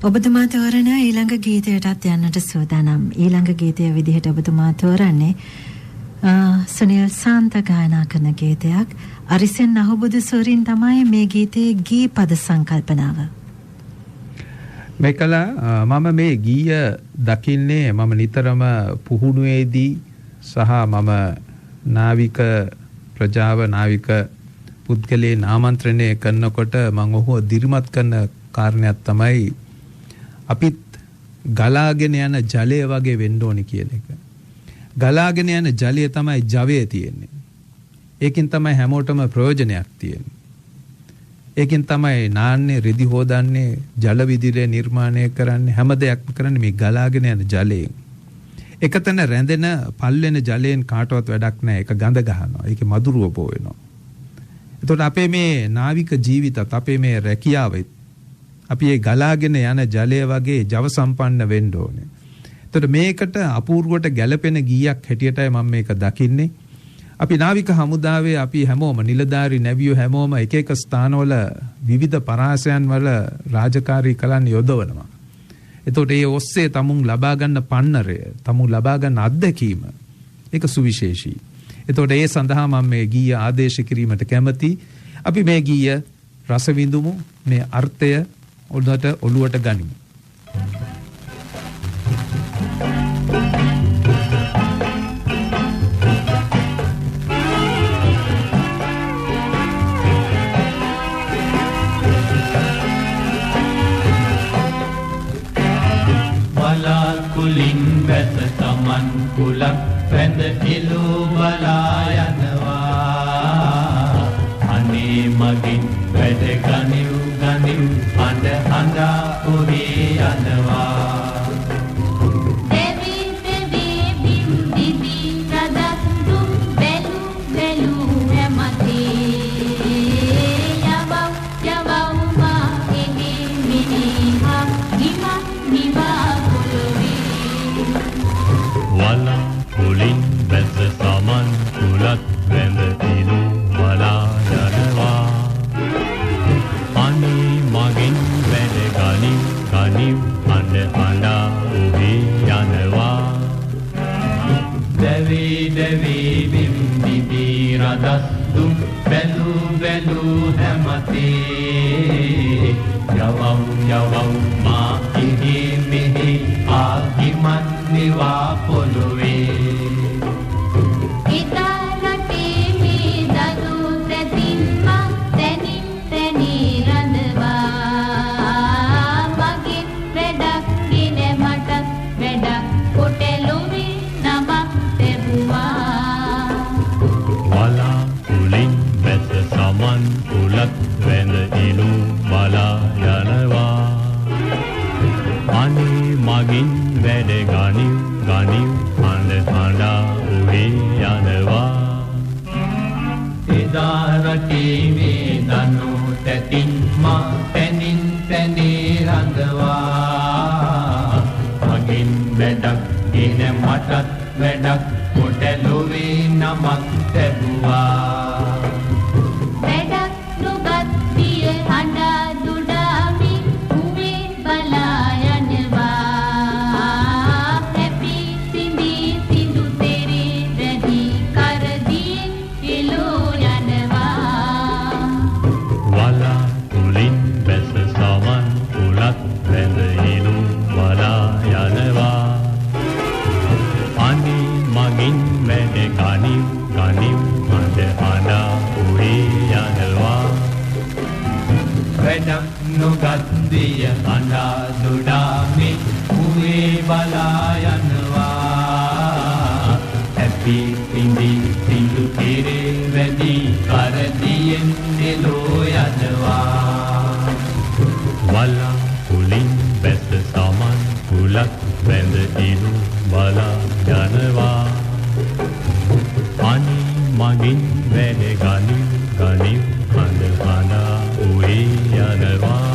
ඔබතුමා තෝරන ඊළඟ ගීතයටත් යන්නට සූදානම්. ඊළඟ ගීතය විදිහට ඔබතුමා තෝරන්නේ සුනිල් සාන්ත ගායනා කරන ගීතයක්. අරිසෙන් අහුබුදු සූරින් තමයි මේ ගීතයේ ගී පද සංකල්පනාව. මේකලා මම මේ ගීය දකින්නේ මම නිතරම පුහුණුවේදී සහ මම නාවික ප්‍රජාව නාවික පුද්ගලයන් ආමන්ත්‍රණය කරනකොට මම ඔහුව දිරිමත් කරන කාරණයක් තමයි අපිත් ගලාගෙන යන ජලය වගේ වෙන්න ඕනි කියන එක. ගලාගෙන යන ජලය තමයි ජවය තියෙන්නේ. ඒකෙන් තමයි හැමෝටම ප්‍රයෝජනයක් තියෙන්නේ. ඒකෙන් තමයි නාන්නේ, රෙදි හොදන්නේ, ජල විදුලිය නිර්මාණය කරන්නේ, හැම දෙයක්ම කරන්නේ මේ ගලාගෙන යන ජලයෙන්. එකතැන රැඳෙන පල් වෙන ජලයෙන් කාටවත් වැඩක් නැහැ. ඒක ගඳ ගහනවා. ඒකේ මදුරුව බෝ වෙනවා. එතකොට අපේ මේ නාවික ජීවිතත් අපේ මේ රැකියාවෙත් අපි ඒ ගලාගෙන යන ජලය වගේ ජව සම්පන්න වෙන්න ඕනේ. එතකොට මේකට අපූර්වට ගැළපෙන ගීයක් හැටියටයි මම මේක දකින්නේ. අපි නාවික හමුදාවේ අපි හැමෝම නිලධාරි නැවියෝ හැමෝම එක එක ස්ථානවල විවිධ පරාසයන් වල රාජකාරී කලන් යොදවනවා. එතකොට ඒ ඔස්සේ තමුන් ලබා ගන්න පන්නරය, තමුන් ලබා ගන්න අත්දැකීම ඒක සුවිශේෂී. එතකොට ඒ සඳහා මම මේ ගීය ආදේශ කිරීමට කැමතියි. අපි මේ ගීය රස විඳමු, මේ අර්ථය ඔළුවට ඔළුවට ගනිමු. වලාකුලින් බැස සමන් කුලක් වැඳ එළෝ බලා යනවා. අනේ මගින් වැඩ ගනිව් ගනිව් හඬ හඬා ඔහේ යනවා. දෙවි දෙවි බිම් දිදි රදක් දුම් බැලු බැලු හැමතේ යවව් යවව් මා එහි මෙහි හා ගිමන් නිවා පොළොවේ. වලා කුලින් බැස සමන් කුලත් වැඳ එළෝ බලා යනවා. අනේ මගෙන් වැඩ ගනිව් ගනිව් හඬ හඬා ඔහේ යනවා. දැවි දැවි බිම් දිදි රදස් දුම් බැලු බැලු හැමතේ යවව් යවව් මා එහෙ මෙහෙ ආ ගිමන් නිවා පොළොවේ. එදා රටේ මේ දරු තැතින් මා තැනින් තැනේ රඳවා. මගෙන් වැඩක් ගෙන මටත් වැඩක් කොට ලොවේ නමක් තැබුවා. වලා කුලින් බැස සමන් කුලත් වැඳ එළෝ බලා යනවා. අනේ මගින් වැඩ ගනිව් ගනිව් හඬ හඬා ඔහේ යනවා. එදා රටේ මේ දනු තැතින් මා තැනින් තැනේ රඳවා. මගින් වැඩක් ගෙන මටත් වැඩක් කොට ලොවේ නමක් තැබුවා. වැඩක් නොගත් දිය හඬා දුඩාමි උවේ බලා යනවා. හැපි සිඳී සිඳු තෙරේ වැදි කරදියෙන් එළෝ යනවා. වලා කුලින් බැස සමන් කුලත් වැඳ එළෝ බලා යනවා. අනේ මගින් වැඩ ගනිව් ගනිව් හඬ හඬා ඔහේ යනවා. වැඩක් නොගත් දිය හඬා දුඩාමි උවේ බලා යනවා. හැපි සිඳී සිඳු තෙරේ වැදි කරදියෙන් එළෝ යනවා. වලා කුලින් බැස සමන් කුලත් වැඳ එළෝ බලා යනවා. අනේ මගින් වැඩ ගනිව් ගනිව් හඬ හඬා ඔහේ යනවා.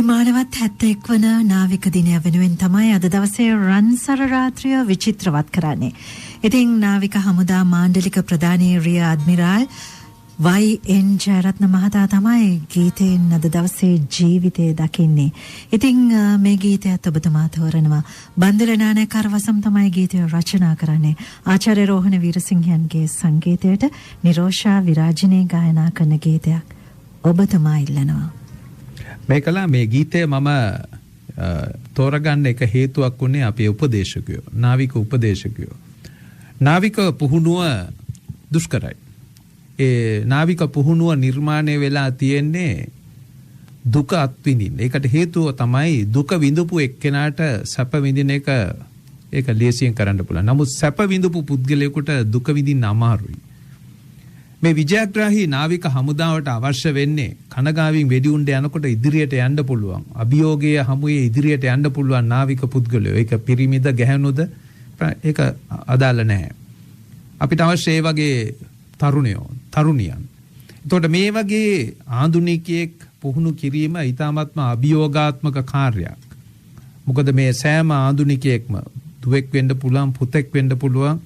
අභිමානවත් 71 වන නාවික දිනය වෙනුවෙන් තමයි අද දවසේ රන්සර රාත්‍රිය විචිත්‍රවත් කරන්නේ. ඉතින් නාවික හමුදා මාණ්ඩලික ප්‍රධානී රියර් ඇඩ්මිරාල් වයි.එන්. ජයරත්න මහතා තමයි ගීතයෙන් අද දවසේ ජීවිතය දකින්නේ. ඉතින් මේ ගීතයත් ඔබතුමා තෝරනවා. බන්දුල නානායක්කාර වසම් තමයි ගීතය රචනා කරන්නේ. ආචාර්ය රෝහණ වීරසිංහයන්ගේ සංගීතයට නිරෝෂා විරාජිනී ගායනා කරන ගීතයක් ඔබතුමා ඉල්ලනවා. මේකලා මේ ගීතය මම තෝරගන්න එක හේතුවක් වුණේ අපේ උපදේශකයෝ, නාවික උපදේශකයෝ. නාවික පුහුණුව දුෂ්කරයි. ඒ නාවික පුහුණුව නිර්මාණය වෙලා තියෙන්නේ දුක අත්විඳින්න. ඒකට හේතුව තමයි දුක විඳපු එක්කෙනාට සැප විඳින එක ඒක ලේසියෙන් කරන්න පුළුවන්. නමුත් සැප විඳපු පුද්ගලයෙකුට දුක විඳින්න අමාරුයි. මේ විජයග්‍රාහී නාවික හමුදාවට අවශ්‍ය වෙන්නේ කනගාවින් වෙඩි උණ්ඩ යනකොට ඉදිරියට යන්න පුළුවන්. අභියෝගයේ හමුවේ ඉදිරියට යන්න පුළුවන් නාවික පුද්ගලයෝ. ඒක පිරිමිද ගැහැණුද ඒක අදාළ නැහැ. අපිට අවශ්‍ය ඒ වගේ තරුණයෝ, තරුණියන්. එතකොට මේ වගේ ආධුනිකයෙක් පුහුණු කිරීම ඉතාමත්ම අභියෝගාත්මක කාර්යයක්. මොකද මේ සෑම ආධුනිකයෙක්ම දුවෙක් වෙන්න පුළුවන්, පුතෙක් වෙන්න පුළුවන්.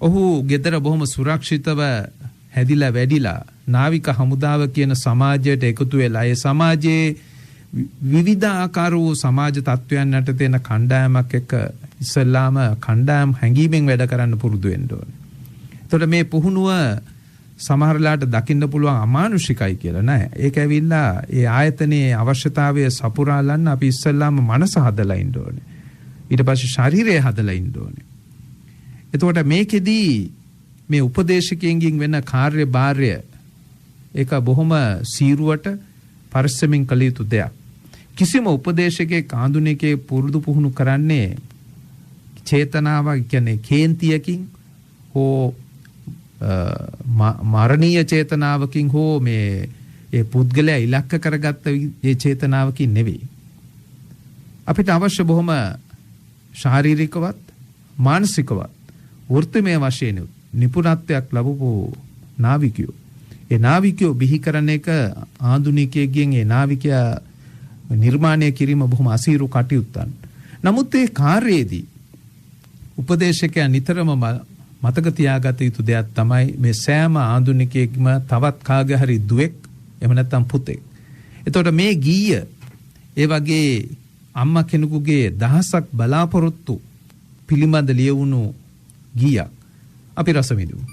ඔහු ගෙදර බොහොම සුරක්ෂිතව හැදිලා වැඩිලා නාවික හමුදාව කියන සමාජයට එකතු වෙලා ඒ සමාජයේ විවිධ ආකාර වූ සමාජ තත්ත්වයන් යටතේ එන කණ්ඩායමක් එක්ක ඉස්සෙල්ලාම කණ්ඩායම් හැඟීමෙන් වැඩ කරන්න පුරුදු වෙන්න ඕනේ. එතකොට මේ පුහුණුව සමහර වෙලාවට දකින්න පුළුවන් අමානුෂිකයි කියලා නෑ. ඒක ඇවිල්ලා ඒ ආයතනයේ අවශ්‍යතාවය සපුරාලන්න අපි ඉස්සෙල්ලාම මනස හදලා ඉන්න ඕනේ. ඊට පස්සේ ශරීරය හදලා ඉන්න ඕනේ. එතකොට මේකෙදී මේ උපදේශකයන්ගෙන් වෙන කාර්යභාරය ඒක බොහොම සීරුවට පරිස්සමින් කළ යුතු දෙයක්. කිසිම උපදේශකයෙක් ආධුනිකයෙක් පුරුදු පුහුණු කරන්නේ චේතනාවක් කියන්නේ කේන්තියකින් හෝ මරණීය චේතනාවකින් හෝ මේ ඒ පුද්ගලයා ඉලක්ක කරගත්ත ඒ චේතනාවකින් නෙවෙයි. අපිට අවශ්‍ය බොහොම ශාරීරිකවත් මානසිකවත් වෘත්තිමය වශයෙන් නිපුණත්වයක් ලැබපු නාවිකයෝ. ඒ නාවිකයෝ බිහි කරන එක ආධුනිකයෙක්ගෙන් ඒ නාවිකයා නිර්මාණය කිරීම බොහොම අසීරු කටයුත්තක්. නමුත් ඒ කාර්යයේදී උපදේශකයා නිතරම මතක තියාගත යුතු දෙයක් තමයි මේ සෑම ආධුනිකයෙක්ම තවත් කාගේ හරි දුවෙක් එහෙම නැත්නම් පුතෙක්. එතකොට මේ ගීය ඒ වගේ අම්මා කෙනෙකුගේ දහසක් බලාපොරොත්තු පිළිබඳ ලියවුණු ගීයක්. අපි රස විඳිමු.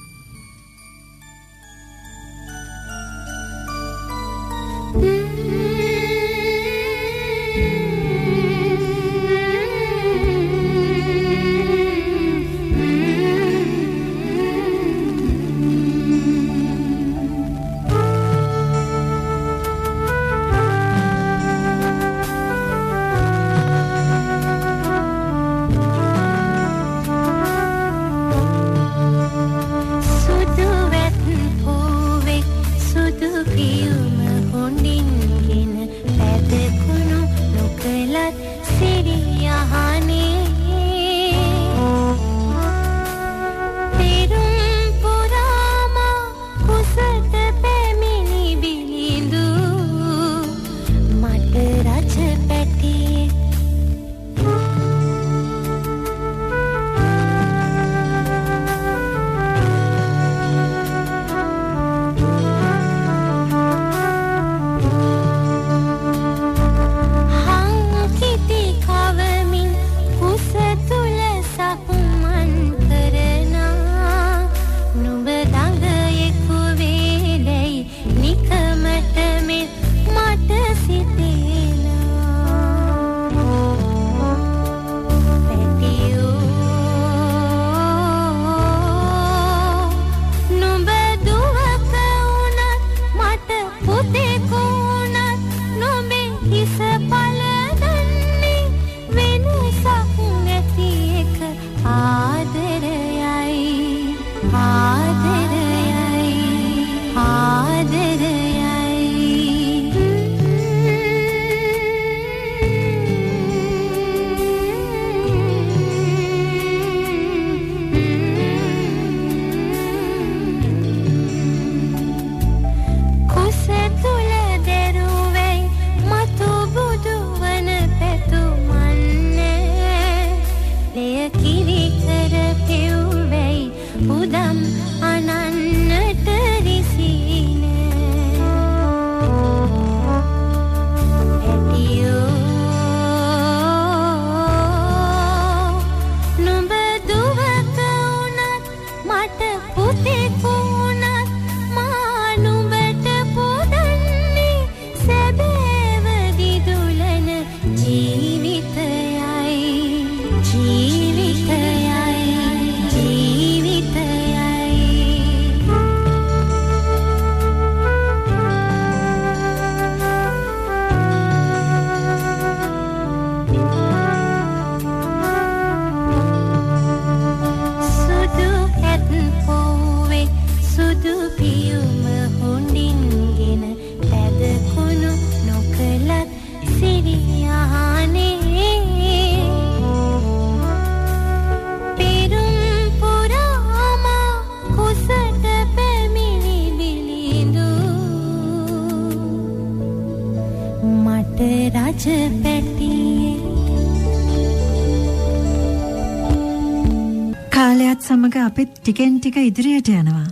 කාලයත් සමග අපිත් ටිකෙන් ටික ඉදිරියට යනවා.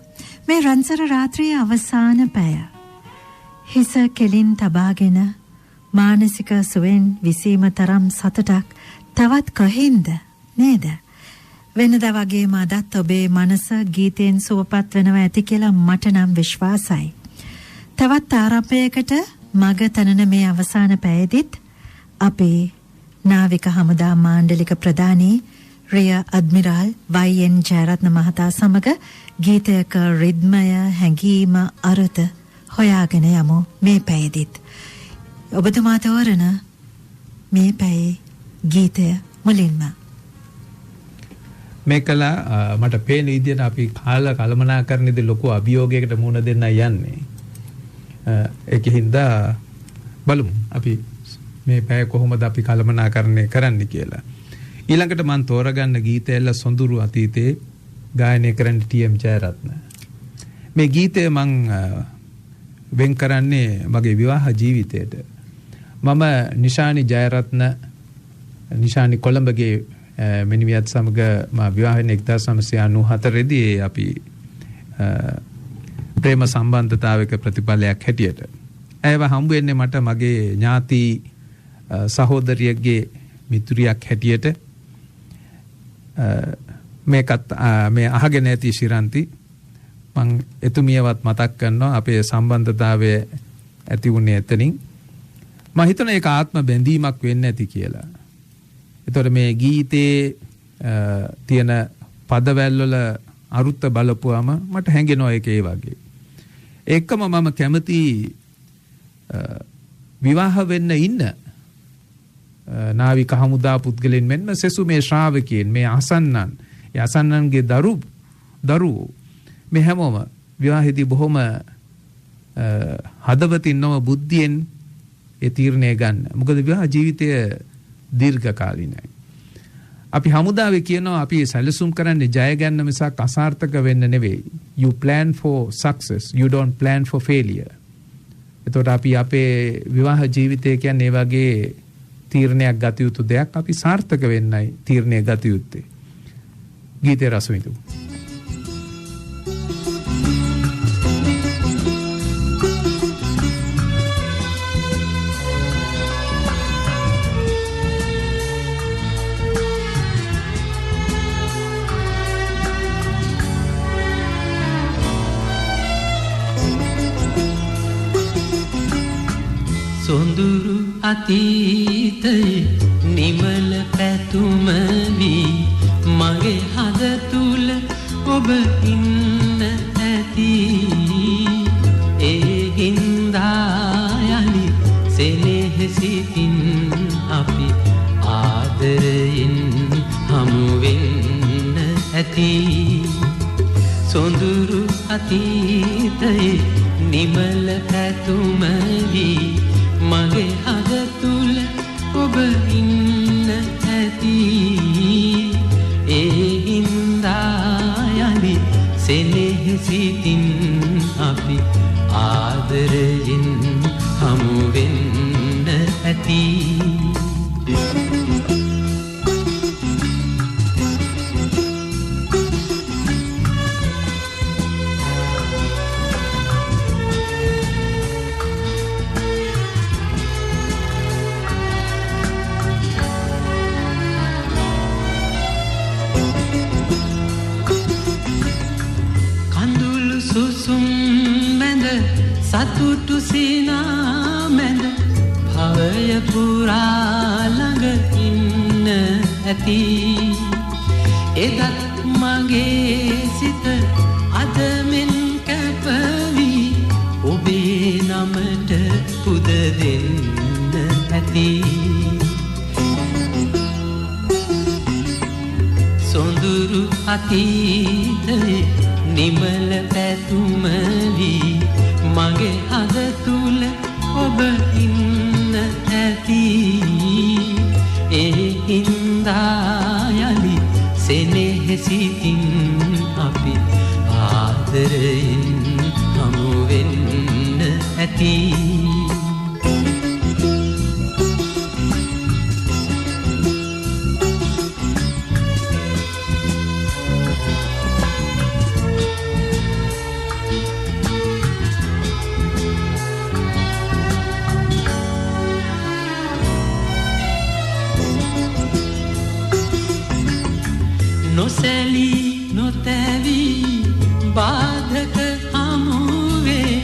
මේ රන්සර රාත්‍රියේ අවසාන පැය. හිස කෙලින් තබාගෙන මානසික සුවෙන් විසීම තරම් සතුටක් තවත් කොහින්ද නේද? වෙනදා වගේම අදත් ඔබේ මනස ගීතයෙන් සුවපත් වෙනවා ඇති කියලා මට නම් විශ්වාසයි. තවත් ආරම්භයකට මග තනන මේ අවසාන පැයේදීත් අපේ නාවික හමුදා මාණ්ඩලික ප්‍රධානී රිය අද්මිරාල් වයි.එන්. ජයරත්න මහතා සමග ගීතයක රිද්මය හැඟීම අරුත හොයාගෙන යමු මේ පැයේදීත්. ඔබතුමා තෝරන මේ පැයේ ගීතය මුලින්ම මේකලා මට පේන විදියට අපි කාල කළමනාකරණයේදී ලොකු අභියෝගයකට මුහුණ දෙන්න යන්නේ. ඒකින්ද බලමු අපි මේ පැය කොහොමද අපි කළමනාකරණය කරන්න කියලා. ඊළඟට මම තෝරගන්න ගීතය සොඳුරු අතීතයේ ගායනය කරන්න ටී.එම්. ජයරත්න. මේ ගීතය මං වෙන් කරන්නේ මගේ විවාහ ජීවිතයට. මම නිශානි ජයරත්න නිශානි කොළඹගේ මිනිවියත් සමග මා විවාහ වෙන්නේ 1994 දී අපි ප්‍රේම සම්බන්ධතාවයක ප්‍රතිඵලයක් හැටියට. ඇයව හම්බ වෙන්නේ මට මගේ ඥාති සහෝදරියගේ මිතුරියක් හැටියට. මේකත් මේ අහගෙන ඇති ශිරන්ති මං එතුමියවත් මතක් කරනවා අපේ සම්බන්ධතාවය ඇති වුණේ එතනින්. මං හිතනවා ඒක ආත්ම බැඳීමක් වෙන්න ඇති කියලා. එතකොට මේ ගීතේ තියෙන පදවැල් වල අරුත බලපුවම මට හැඟෙනවා ඒක ඒ වගේ. ඒකම මම කැමති විවාහ වෙන්න ඉන්න නාවික හමුදා පුද්ගලයන් මෙන්ම සෙසු මේ ශ්‍රාවකයන් මේ අසන්නන් ඒ අසන්නන්ගේ දරුවෝ මේ හැමෝම විවාහෙදී බොහොම හදවතින් නොව බුද්ධියෙන් ඒ තීරණය ගන්න. මොකද විවාහ ජීවිතය දීර්ඝකාලීනයි. අපි හමුදාවේ කියනවා අපි සැලසුම් කරන්නේ ජය ගන්න මිසක් අසාර්ථක වෙන්න නෙවෙයි. You plan for success, you don't plan for failure. එතකොට අපි අපේ විවාහ ජීවිතය කියන්නේ ඒ වගේ තීරණයක් ගත යුතු දෙයක්. අපි සාර්ථක වෙන්නයි තීරණය ගත යුත්තේ. ගීතේ රස විඳමු. සොඳුරු අතීතයේ නිමල පැතුම වී මගේ හද තුල ඔබ ඉන්න ඇති. ඒ හින්දා යලි සෙනෙහසිතින් අපි ආදරයෙන් හමු වෙන්න ඇති. සොඳුරු අතීතයේ නිමල පැතුම වී මගේ හද තුල ඔබ ඉන්න ඇති. ඒ හින්දා යලි සෙනෙහසිතින් අපි ආදරයෙන් හමු වෙන්න ඇති. සතුටු සිනා මැද භවය පුරා ළඟ ඉන්න ඇති. එදත් මගේ සිත අද මෙන් කැපවි ඔබේ නමට පුද දෙන්න ඇති. සොඳුරු අතීතයේ නිමල පැතුම වී මගේ හද තුල ඔබ ඉන්න ඇති. ඒ හින්දා යලි සෙනෙහසිතින් අපි ආදරයෙන් හමු වෙන්න ඇති. නොසැලී නොතැවී බාධක හමුවේ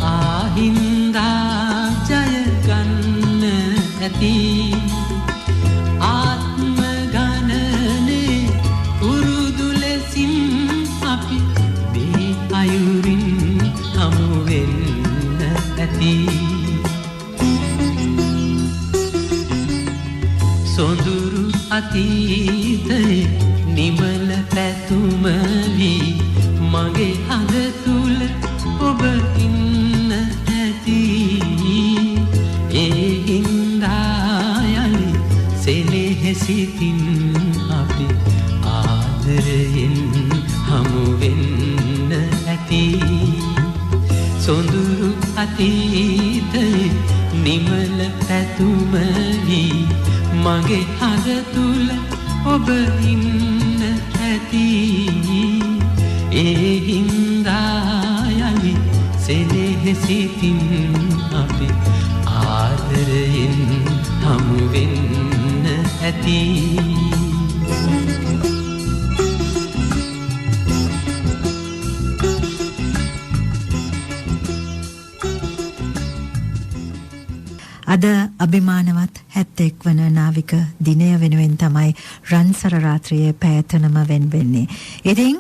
ආහින්දා ජය ගන්න ඇති. ආත්ම ගණනේ පුරුදු ලෙසින් අපි මේ අයුරින් හමු වෙන්න ඇති. සොඳුරු අතීතයේ නිමල පැතුම වී මගේ හද තුල ඔබ ඉන්න ඇති. ඒ හින්දා යලි සෙනෙහසිතින් අපි ආදරයෙන් හමු වෙන්න ඇති. සොඳුරු අතීතයේ නිමල පැතුම වී මගේ හද තුල ඔබ ඉන්න ඇති. ඒ හින්දා යලි සෙනෙහසිතින් අපි ආදරයෙන් හමු වෙන්න ඇති. අද අභිමානවත් 71 වන නාවික දිනය වෙනුවෙන් තමයි රන්සර රාත්‍රියේ පැය තුනම වෙන් වෙන්නේ. ඉතින්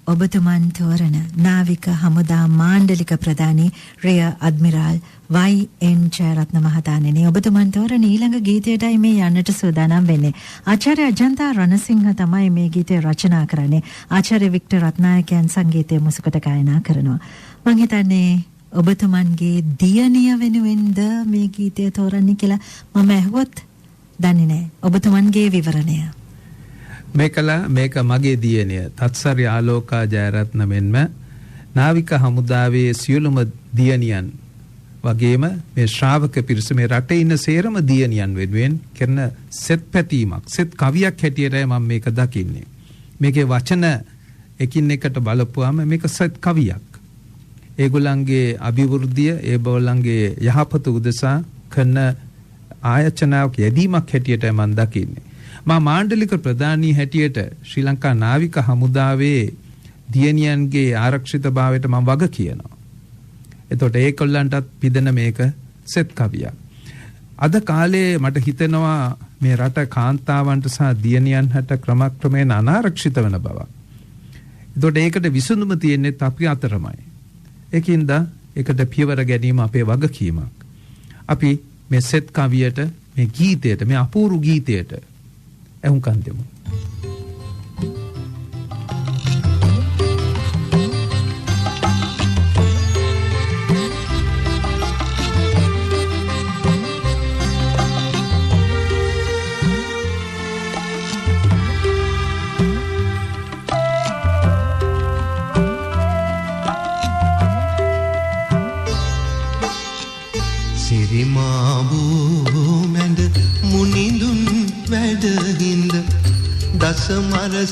ඔබතුමන් තෝරන නාවික හමුදා මාණ්ඩලික ප්‍රධානී රියර් අද්මිරාල් වයි.එන්. ජයරත්න මහතාණෙනි, ඔබතුමන් තෝරන ඊළඟ ගීතයටයි මේ යන්නට සූදානම් වෙන්නේ. ආචාර්ය අජන්තා රණසිංහ තමයි මේ ගීතය රචනා කරන්නේ. ආචාර්ය වික්ටර් රත්නායකයන් සංගීතය මුසුකට ගායනා කරනවා. මං හිතන්නේ ඔබතුමන්ගේ දියණිය වෙනුවෙන්ද මේ ගීතය තෝරන්නේ කියලා මම ඇහුවොත් දන්නේ නැහැ. ඔබතුමන්ගේ විවරණය. මේක මගේ දියණිය තත්සරි ආලෝකා ජයරත්න මෙන්ම නාවික හමුදාවේ සියලුම දියණියන් වගේම මේ ශ්‍රාවක පිරිස මේ රටේ ඉන්න සේරම දියණියන් වෙනුවෙන් කරන සෙත් පැතීමක්, සෙත් කවියක් හැටියටයි මම මේක දකින්නේ. මේකේ වචන එකින් එකට බලපුවාම මේක සෙත් කවියක්. ඒගොල්ලන්ගේ අභිවෘද්ධිය, ඒගොල්ලන්ගේ යහපත උදෙසා කරන ආයචනාවක් යෙදීමක් හැටියටයි මම දකින්නේ. මා මාණ්ඩලික ප්‍රධානී හැටියට ශ්‍රී ලංකා නාවික හමුදාවේ දියණියන්ගේ ආරක්ෂිතභාවයට මම වග කියනවා. එතකොට ඒගොල්ලන්ටත් පිදෙන මේක සෙත් කවියක්. අද කාලේ මට හිතෙනවා මේ රට කාන්තාවන්ට සහ දියණියන් හට ක්‍රමක්‍රමයෙන් අනාරක්ෂිත වෙන බවක්. එතකොට ඒකට විසඳුම තියෙන්නේ අපි අතරමයි. ඒකින්ද ඒකට පියවර ගැනීම අපේ වගකීමක්. අපි මේ සෙත් කවියට, මේ ගීතයට, මේ අපූර්ව ගීතයට ඇහුම්කන් දෙමු.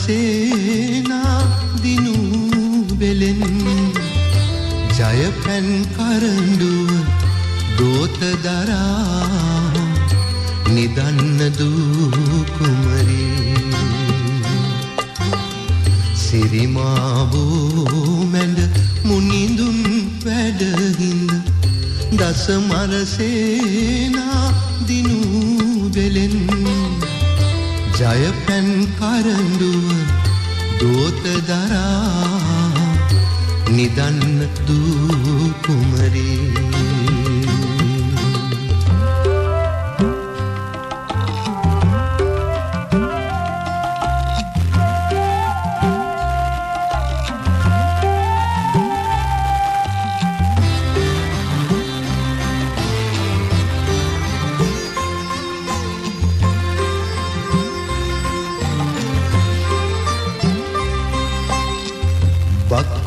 දසමරසේනා දිනු බෙලෙන් ජයපැන් කරඬුව දෝත දරා නිදන්න දූ කුමරී. සිරිමා වූ මැඬ මුනිඳුන් වැඩහිඳ දසමරසේනා දිනු බෙලෙන් ජයපැන් කරඬුව දෝත දරා නිදන්න දූ කුමරී.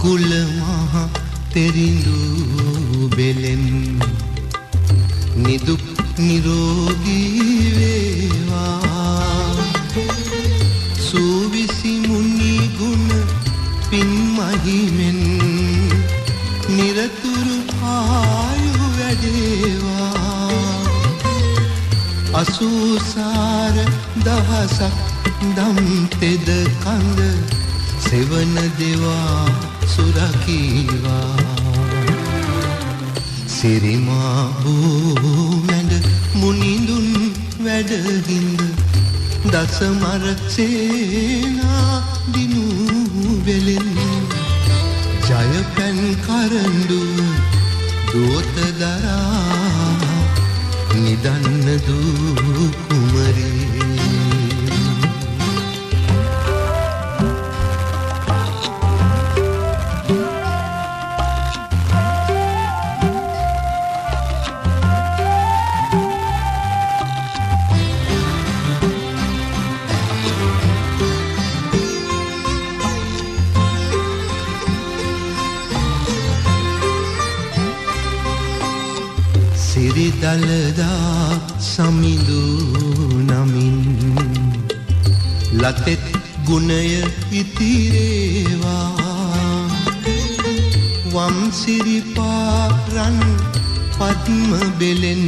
කුල මහ තෙරිඳු බෙලෙන් නිදුක් නිරෝගී වේවා. සුවිසි මුනි ගුණ පින් මහිමෙන් නිරතුරු ආයු වැඩේවා. අසූසාර දහසක් දම් තෙද කඳ සෙවන දෙවා සුරකීවා. සිරිමා බූමැඩ මුනිඳුන් වැඩහිඳ දසමර සේනා දිනු වෙලෙන් ජයපැන් කරඬුව දෝත දරා නිදන්න දූ කුමරී. දලදා සමිඳු නමින් ලතෙත් ගුණය ඉතිරේවා. වම් සිරිපා රන් පද්ම බෙලෙන්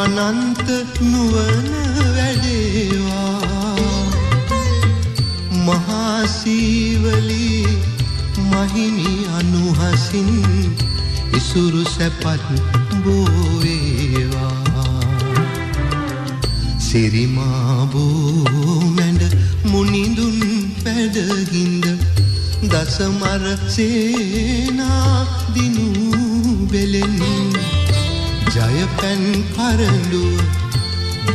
අනන්ත නුවණ වැඩේවා. මහා සීවලී මහිමි අනුහසින් ඉසුරු සැපත් බෝවේවා. සිරිමා බෝමැඩ මුනිඳුන් වැඩහිඳ දසමර සේනා දිනු වෙලෙන් ජයපැන් කරඬුව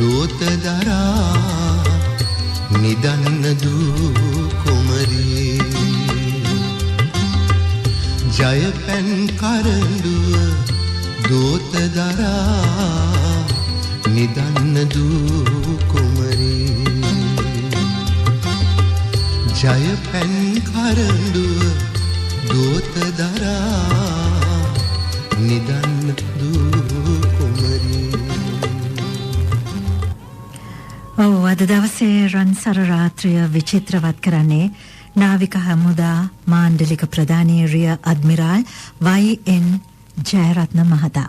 දෝත දරා නිදන්න දූ කුමරී. ජයපැන් කරඬුව දෝත දරා නිදන්න දූ කුමරී. ජයපැන් කරඬුව දෝත දරා නිදන්න දූ කුමරී. ඔව්, අද දවසේ රන්සර රාත්‍රිය විචිත්‍රවත් කරන්නේ නාවික හමුදා මාණ්ඩලික ප්‍රධානී රිය අද්මිරාල් වයි.එන්. ජයරත්න මහතා.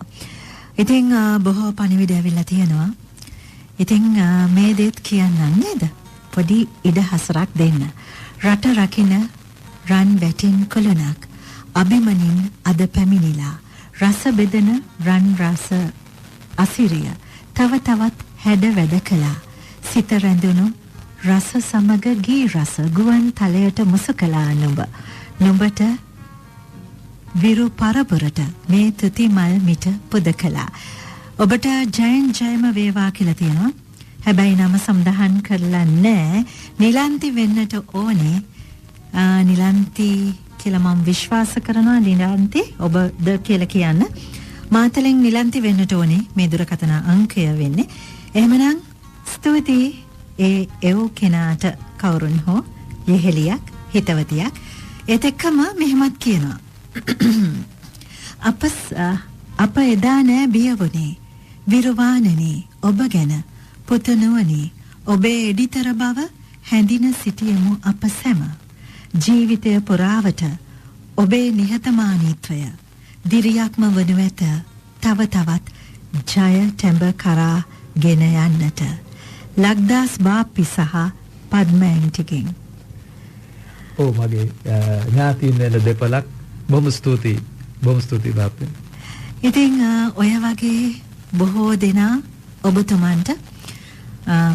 ඉතින් බොහෝ පණිවිඩ ඇවිල්ලා තියෙනවා. ඉතින් මේ දේත් කියන්නම් නේද? පොඩි ඉඩහසරක් දෙන්න. රට රකින්න රන් වැටින් කුලුණක් අභිමනින් අද පැමිණිලා රස බෙදෙන රන් රස අසිරිය තව තවත් හැඩ වැඩ කළා. සිත රැඳුණු රස සමග ගී රස ගුවන් තලයට මුසු කළා නුඹ. නුඹට විරු පරපුරට මේ තුති මල් මිට පුද කළා. ඔබට ජයෙන් ජයම වේවා කියලා තියෙනවා. හැබැයි නම සඳහන් කරලා නෑ. නිලන්ති වෙන්නට ඕනේ. නිලන්ති කියලා මම විශ්වාස කරනවා. නිලන්ති ඔබද කියලා කියන්න. මාතලෙන් නිලන්ති වෙන්නට ඕනේ මේ දුරකථන අංකය වෙන්නේ. එහෙමනම් ස්තුතියි ඒ එව් කෙනාට කවුරුන් හෝ යෙහෙලියක් හිතවතියක්. ඒත් එක්කම මෙහෙමත් කියනවා. අප එදා නෑ බිය වුණේ විරුවාණනි ඔබ ගැන පුතණුවනි ඔබේ එඩිතර බව හැඳින සිටියෙමු අප සැම. ජීවිතය පුරාවට ඔබේ නිහතමානීත්වය දිරියක්ම වනු ඇත තව තවත් ජය ටැඹ කරා ගෙන යන්නට. ලක්දාස් බාප්පි සහ පද්ම ඇන්ටිගෙන්. ඔව්, මගේ ඥාතීන් වෙන දෙපළක්. බොහොම ස්තුතියි. බොහොම ස්තුතියි බාප්පි. ඉතින් ඔය වගේ බොහෝ දෙනා ඔබතුමන්ට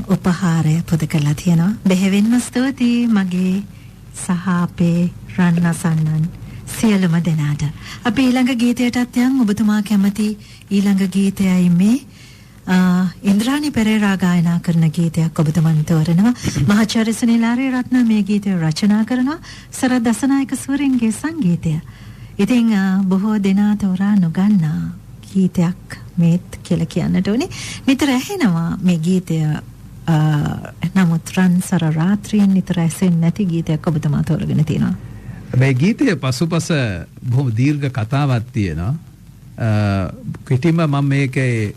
උපහාරය පුද කරලා තියෙනවා. බෙහෙවින්ම ස්තුතියි මගේ සහ අපේ රන් අසන්නන් සියලුම දෙනාට. අපි ඊළඟ ගීතයටත් යන්. ඔබතුමා කැමති ඊළඟ ගීතයයි මේ. ඉන්ද්‍රාණි පෙරේරා ගායනා කරන ගීතයක් ඔබතුමන් තෝරනවා. මහාචාර්ය සුනිල් ආරියරත්න මේ ගීතය රචනා කරනවා. සරත් දසනායක සූරින්ගේ සංගීතය. ඉතින් බොහෝ දෙනා තෝරා නොගන්නා ගීතයක් මේත් කියලා කියන්නට ඕනේ. නිතර ඇහෙනවා මේ ගීතය. නමුත් රන්සර රාත්‍රියෙන් නිතර ඇසෙන්නේ නැති ගීතයක් ඔබතුමා තෝරගෙන තියෙනවා. මේ ගීතය පසුපස බොහොම දීර්ඝ කතාවක් තියෙනවා. කෙටිම මම මේකේ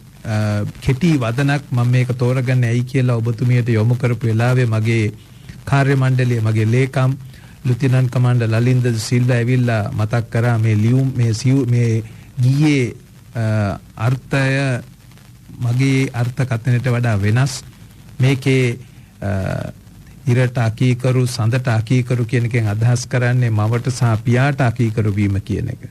කෙටි වදනක් මම මේක තෝරගන්නේ ඇයි කියලා ඔබතුමියට යොමු කරපු වෙලාවේ මගේ කාර්ය මණ්ඩලය මගේ ලේකම් ලුතිනන්ට් කමාන්ඩර් ලලින්ද සිල්වා ඇවිල්ලා මතක් කරා මේ ලියුම් මේ මේ ගීයේ අර්ථය මගේ අර්ථකථනයට වඩා වෙනස්. මේකේ ඉරට අකීකරු සඳට අකීකරු කියන එකෙන් අදහස් කරන්නේ මවට සහ පියාට අකීකරු වීම කියන එක.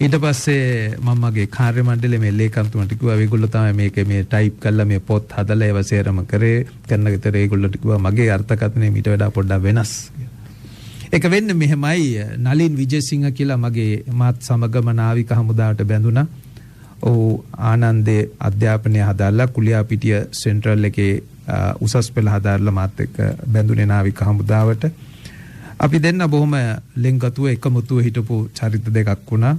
ඊට පස්සේ මම මගේ කාර්ය මණ්ඩලයේ මේ ලේකම්තුමාට කිව්වා ඒගොල්ලෝ තමයි මේක මේ ටයිප් කරලා මේ පොත් හදලා ඒව සේරම කරේ කරන විතර ඒගොල්ලෝට කිව්වා මගේ අර්ථකථනය මීට වඩා පොඩ්ඩක් වෙනස් කියලා. ඒක වෙන්නේ මෙහෙමයි. නලින් විජේසිංහ කියලා මගේ මාත් සමගම නාවික හමුදාවට බැඳුණා. ඔහු ආනන්දේ අධ්‍යාපනය හදාarලා කුලියාපිටිය සෙන්ට්‍රල් එකේ උසස් පෙළ හදාarලා මාත් එක්ක බැඳුනේ නාවික හමුදාවට. අපි දෙන්න බොහොම ලෙන්ගතුව එකමුතුව හිටපු චරිත දෙකක් වුණා.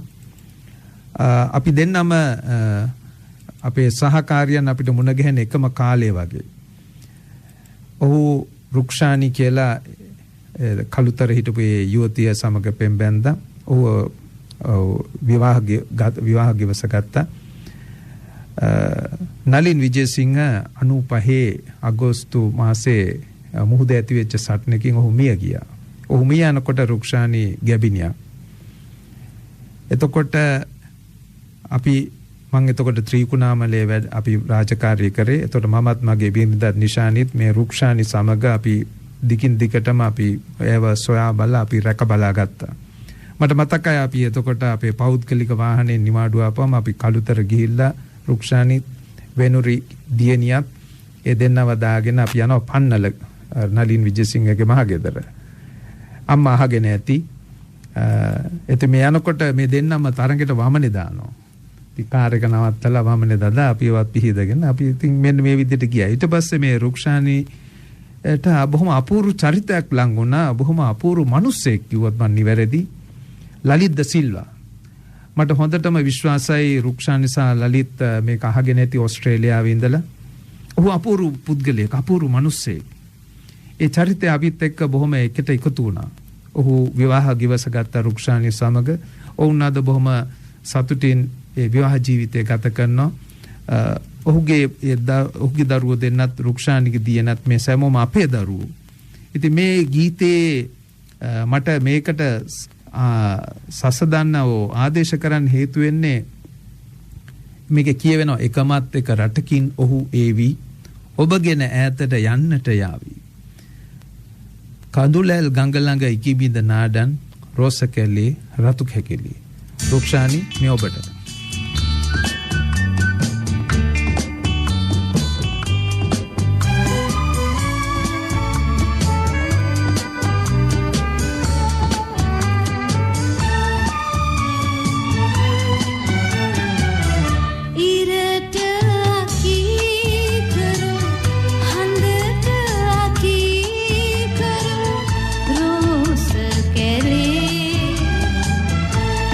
අපි දෙන්නම අපේ සහකාරියන් අපිට මුණ ගැහෙන එකම කාලය වගේ. ඔහු රුක්ෂානි කියලා කළුතර හිටපු ඒ යුවතිය සමග පෙම් බැඳා. ඔහු විවාහ ගිවස ගත්තා. නලින් විජේසිංහ 95 අගෝස්තු මාසේ මුහුද ඇති වෙච්ච සටනකින් ඔහු මිය ගියා. ඔහු මිය යනකොට රුක්ෂානි ගැබිනියා. එතකොට අපි මං එතකොට ත්‍රිකුණාමලයේ වැඩ අපි රාජකාරිය කරේ. එතකොට මමත් මගේ බිරිඳත් නිශානිත් මේ රුක්ෂානි සමග අපි දිගින් දිගටම අපි ඒව සොයා බලලා අපි රැක බලා ගත්තා. මට මතකයි අපි එතකොට අපේ පෞද්ගලික වාහනේ නිවාඩුව ආපුවම අපි කළුතර ගිහිල්ලා රුක්ෂානිත් වෙනුරි දියණියත් ඒ දෙන්නව දාගෙන අපි යනවා පන්නල නලින් විජේසිංහගේ මහගෙදර. අම්මා අහගෙන ඇති. එතෙ මේ යනකොට මේ දෙන්නම තරඟෙට වමනේ දානවා. ඉතින් කාර් එක නවත්තලා වමනේ දාලා අපි ඒවත් පිහිදගෙන අපි ඉතින් මෙන්න මේ විදිහට ගියා. ඊට පස්සේ මේ රුක්ෂානිට බොහොම අපූර්ව චරිතයක් ලං වුණා. බොහොම අපූර්ව මිනිස්සෙක් කිව්වොත් මං නිවැරදි. ලලිත් ද සිල්වා. මට හොඳටම විශ්වාසයි රුක්ෂානි සහ ලලිත් මේක අහගෙන ඇති ඕස්ට්‍රේලියාවේ ඉඳලා. ඔහු අපූර්ව පුද්ගලයෙක්, අපූර්ව මිනිස්සෙක්. ඒ චරිතය අපිත් එක්ක බොහොම එකට එකතු වුණා. ඔහු විවාහ ගිවස ගත්ත රුක්ෂානි සමග. ඔවුන් අද බොහොම සතුටින් ඒ විවාහ ජීවිතය ගත කරනවා. ඔහුගේ ඔහුගේ දරුවෝ දෙන්නත් රුක්ෂානිගේ දියණත් මේ සෑමෝම අපේ දරුවෝ. ඉතින් මේ ගීතේ මට මේකට සසදන්නව ආදේශ කරන්න හේතු වෙන්නේ මේක කියවෙනවා එකමත් එක රටකින් ඔහු ඒවි ඔබගෙන ඈතට යන්නට යාවි. කඳුලැල් ගඟ ළඟ ඉකිබිඳ නාඩන් රෝස කැලේ රතු කැකෙලි. රුක්ෂානි මේ ඔබට.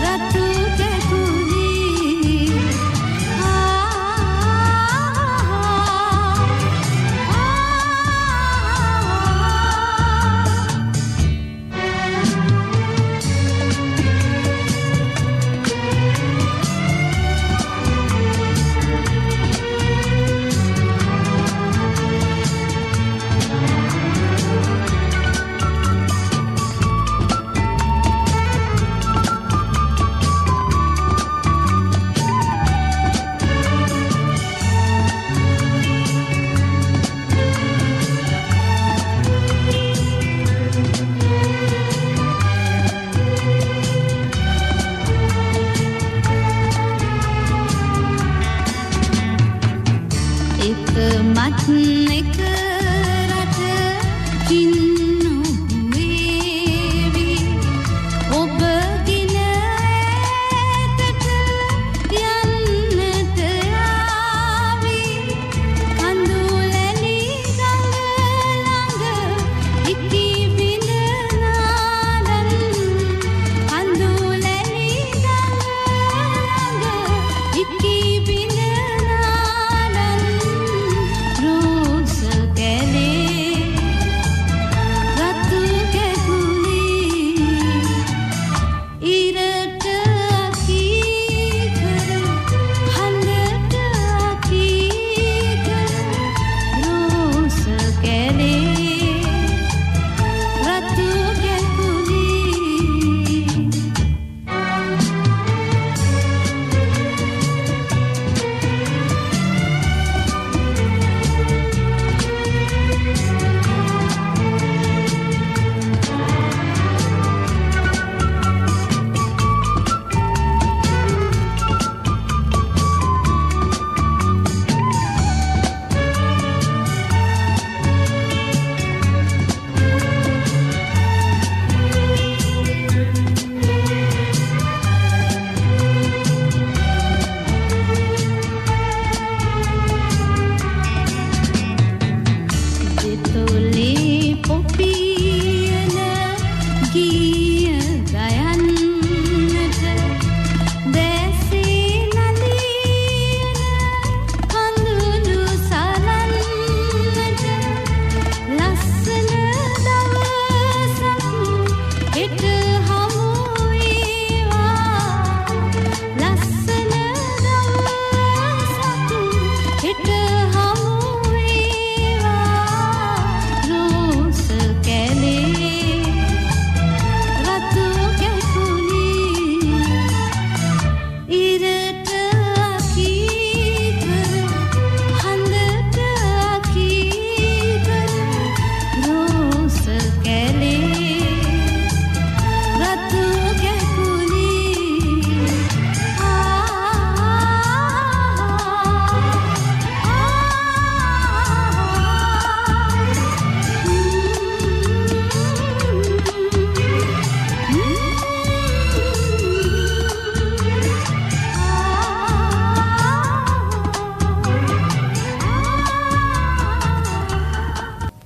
රතු කැකුලේ.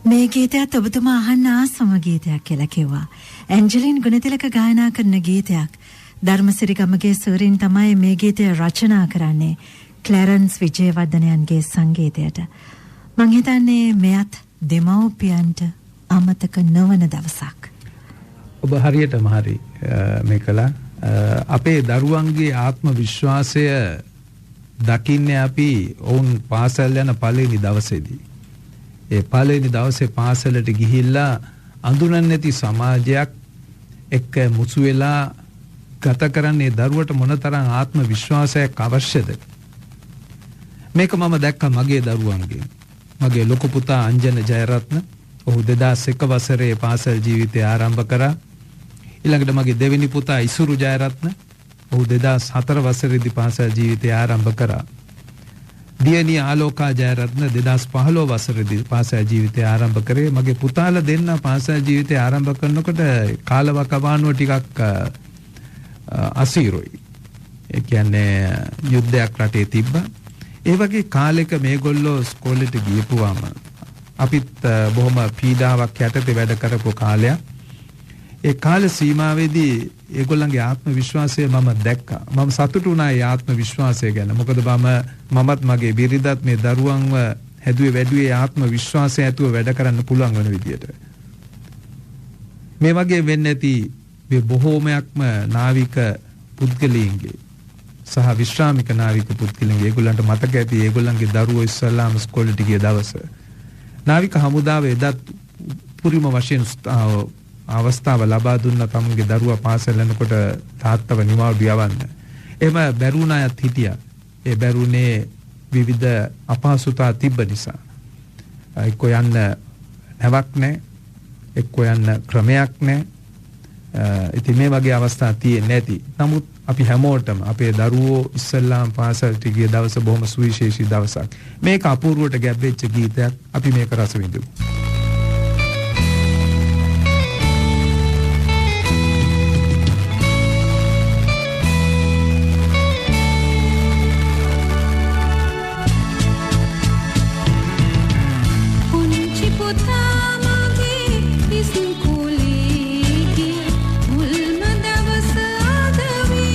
මේ ගීතයත් ඔබතුමා අහන්න ආසම ගීතයක් කියලා කිව්වා. ඇන්ජලින් ගුණතිලක ගායනා කරන ගීතයක්. ධර්මසිරි ගමගේ සූරින් තමයි මේ ගීතය රචනා කරන්නේ. ක්ලැරන්ස් විජේවර්ධනයන්ගේ සංගීතයට. මං හිතන්නේ මෙයත් දෙමව්පියන්ට අමතක නොවන දවසක්. ඔබ හරියටම හරි මේ කළා. අපේ දරුවන්ගේ ආත්ම විශ්වාසය දකින්නේ අපි ඔවුන් පාසල් යන පළවෙනි දවසේදී. ඒ පළවෙනි දවසේ පාසලට ගිහිල්ලා අඳුනන්නේ නැති සමාජයක් එක්ක මුසු වෙලා ගත කරන්නේ දරුවට මොනතරම් ආත්ම විශ්වාසයක් අවශ්‍යද? මේක මම දැක්කා මගේ දරුවන්ගෙන්. මගේ ලොකු පුතා අංජන ජයරත්න, ඔහු 2001 වසරේ පාසල් ජීවිතය ආරම්භ කරා. ඊළඟට මගේ දෙවෙනි පුතා ඉසුරු ජයරත්න, ඔහු 2004 වසරේදී පාසල් ජීවිතය ආරම්භ කරා. දියණිය ආලෝකා ජයරත්න 2015 වසරේදී පාසල් ජීවිතය ආරම්භ කරේ. මගේ පුතාලා දෙන්න පාසල් ජීවිතය ආරම්භ කරනකොට කාලවකවානුව ටිකක් අසීරුයි. ඒ කියන්නේ යුද්ධයක් රටේ තිබ්බා. ඒ වගේ කාලෙක මේගොල්ලෝ ඉස්කෝලේට ගියපුවාම අපිත් බොහොම පීඩාවක් යටතේ වැඩ කරපු කාලයක්. ඒ කාල සීමාවේදී ඒගොල්ලන්ගේ ආත්ම විශ්වාසය මම දැක්කා. මම සතුටු වුණා ඒ ආත්ම විශ්වාසය ගැන. මොකද මමත් මගේ බිරිඳත් මේ දරුවන්ව හැදුවේ වැඩුවේ ආත්ම විශ්වාසය ඇතුව වැඩ කරන්න පුළුවන් වෙන විදියට. මේ වගේ වෙන්නේ නැති මේ බොහෝමයක්ම නාවික පුද්ගලයන්ගේ සහ විශ්‍රාමික නාවික පුද්ගලයන්ගේ ඒගොල්ලන්ට මතක ඇති ඒගොල්ලන්ගේ දරුවෝ ඉස්සල්ලාම ඉස්කෝලේට ගිය දවස. නාවික හමුදාව එදත් පුරිම වශයෙන් අවස්ථාව ලබා දුන්න තමුන්ගේ දරුවා පාසල් යනකොට තාත්තව නිවාඩු යවන්න. එහෙම බැරුණ අයත් හිටියා. ඒ බැරුණේ විවිධ අපහසුතා තිබ්බ නිසා. එක්ක යන්න නැවක් නැහැ, එක්ක යන්න ක්‍රමයක් නැහැ. ඉතින් මේ වගේ අවස්ථා තියෙන්නේ නැති. නමුත් අපි හැමෝටම අපේ දරුවෝ ඉස්සල්ලාම පාසලට ගිය දවස බොහොම සුවිශේෂී දවසක්. මේක අපූර්වට ගැබ් වෙච්ච ගීතයක්. අපි මේක රස විඳමු. මුල්ම දවස අද වේ.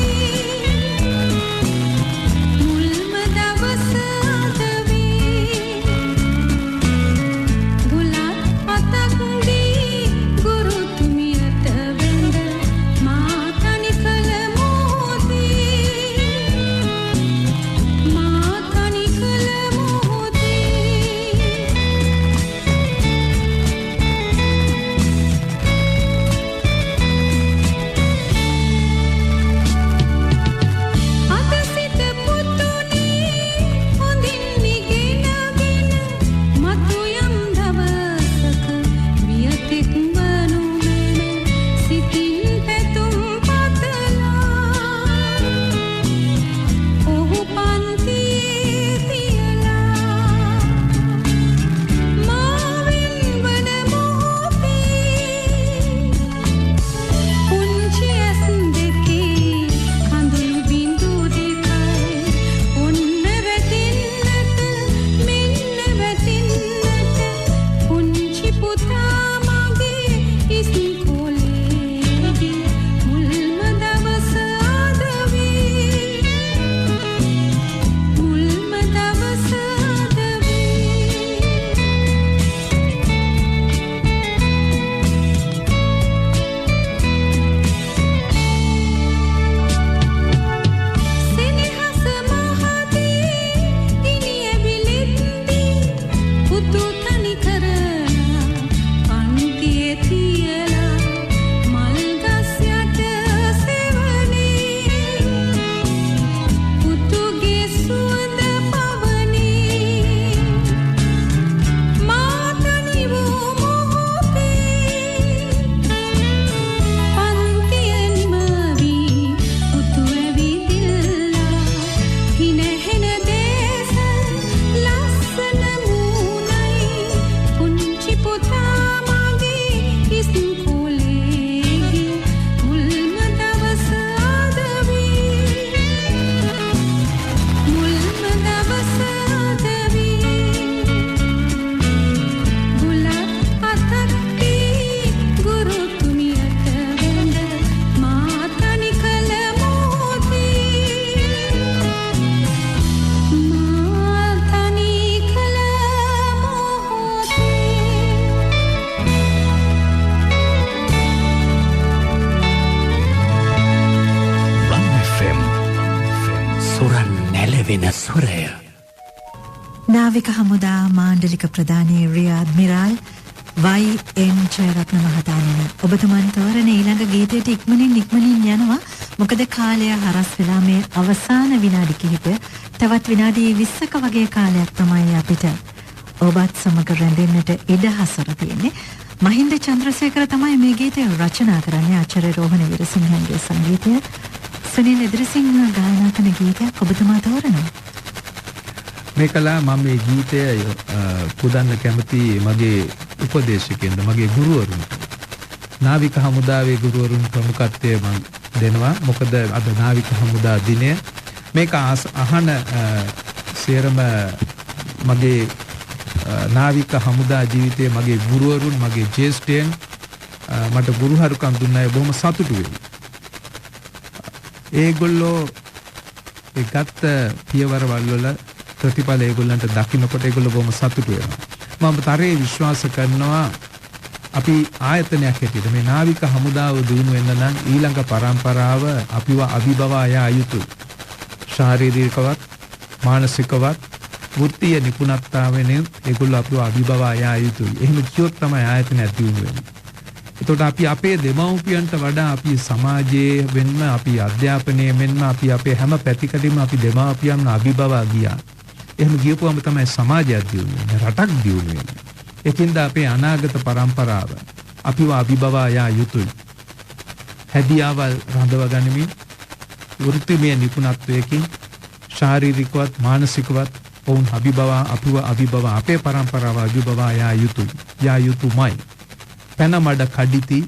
දෙන ස්වරය. නාවික හමුදා මාණ්ඩලික ප්‍රධානී රියර් ඇඩ්මිරල් වයි.එන්. ජයරත්න මහතාණෙනි, ඔබතුමන් තෝරන ඊළඟ ගීතයට ඉක්මනින් ඉක්මනින් යනවා. මොකද කාලය හරස් වෙලා මේ අවසාන විනාඩි කිහිපය, තවත් විනාඩි 20ක වගේ කාලයක් තමයි අපිට ඔබත් සමග රැඳෙන්නට ඉඩහසර තියෙන්නේ. මහින්ද චන්ද්‍රසේකර තමයි මේ ගීතය රචනා කරන්නේ. ආචාර්ය රෝහණ වීරසිංහගේ සංගීතය, සුනිල් එදිරිසිංහ ගායනා කරන ගීතයක් ඔබතුමා තෝරනවා. මේ කලා මම මේ ගීතය පුදන්න කැමති මගේ උපදේශකයන්ද, මගේ ගුරුවරුන්ට. නාවික හමුදාවේ ගුරුවරුන් ප්‍රමුඛත්වය මම දෙනවා. මොකද අද නාවික හමුදා දිනය. මේක අහන සියරම මගේ නාවික හමුදා ජීවිතයේ මගේ ගුරුවරුන්, මගේ ජ්‍යෙෂ්ඨයන් මට ගුරුහරුකම් දුන්න අය බොහොම සතුටු වෙයි. ඒගොල්ලෝ ඒ ගත්ත පියවරවල් වල ප්‍රතිඵල ඒගොල්ලන්ට දකින්නකොට ඒගොල්ලෝ බොහොම සතුටු වෙනවා. මම තරේ විශ්වාස කරනවා අපි ආයතනයක් හැටියට මේ නාවික හමුදාව දියුණු වෙන්න නම් ඊළඟ පරම්පරාව අපිව අභිබවා යා යුතුයි. ශාරීරිකවත්, මානසිකවත්, වෘත්තීය නිපුණත්වයෙන් ඒගොල්ලෝ අපිව අභිබවා යා යුතුයි. එහෙම කියොත් තමයි ආයතනයක් දියුණු වෙන්නේ. එතකොට අපි අපේ දෙමව්පියන්ට වඩා අපි සමාජයේ වෙන්ම, අපි අධ්‍යාපනයේ මෙන්ම, අපි අපේ හැම පැතිකඩෙම අපි දෙමව්පියන් අභිබවා ගියා. එහෙම ගියපුවම තමයි සමාජයක් දියුණු වෙන්නේ, රටක් දියුණු වෙන්නේ. ඒකින්ද අපේ අනාගත පරම්පරාව අපිව අභිබවා යා යුතුයි. හැදියාවල් රඳව ගනිමින්, වෘත්තිමය නිපුණත්වයකින්, ශාරීරිකවත් මානසිකවත් ඔවුන් අභිබවා, අපිව අභිබවා, අපේ පරම්පරාව අභිබවා යා යුතුයි. යා යුතුමයි. පැන මඩ කඩිති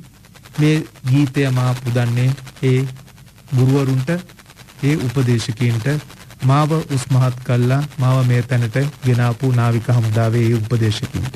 මේ ගීතය මා පුදන්නේ ඒ ගුරුවරුන්ට, ඒ උපදේශකයින්ට, මාව උස්මහත් කළා, මාව මේ තැනට ගෙනාපු නාවික හමුදාවේ ඒ උපදේශකයින්ට.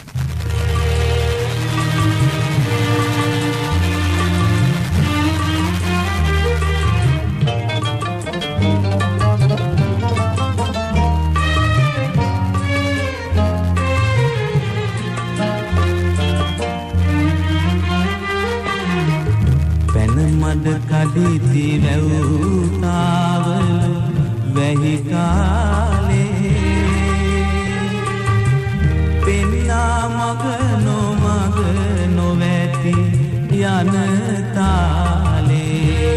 පැන මඩ කඩිති වැව් වැහි කාලේ පෙන්නා මග නොමග නොවැටි යන තාලේ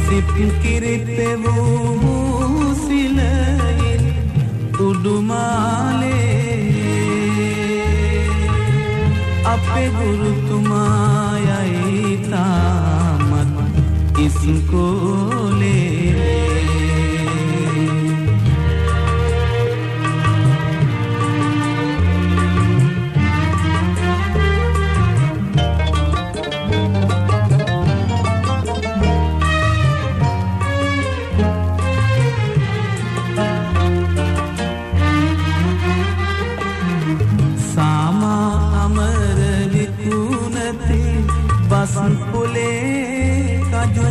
සිප් කිරිපෙවූ සිලයින් උඩුමාලේ අපේ ගුරුතුමා යයි තාමත් ඉස්කෝලේ. සාමා අමර විකුණති බස් පොලේ කජු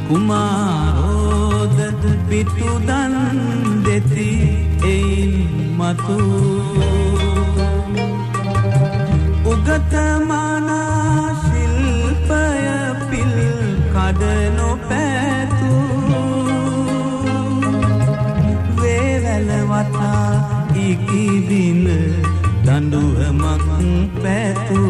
කුමාරෝද පිටු දන් දෙති එයින් මතු උගත මනා ශිල්පය පිල් කඩ නොපැතු වේවැල වටා ඉකිබින දඬුවමක් පැතු.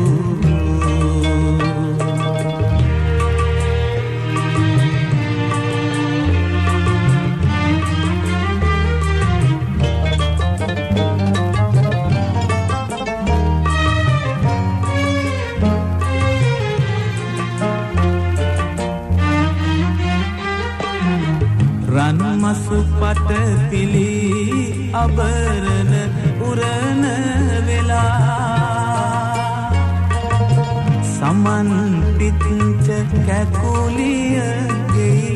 රන් මසු පට පිලි අබරණ උරණ වෙලා සමන් පිච්ච කැකුලිය ගෙයි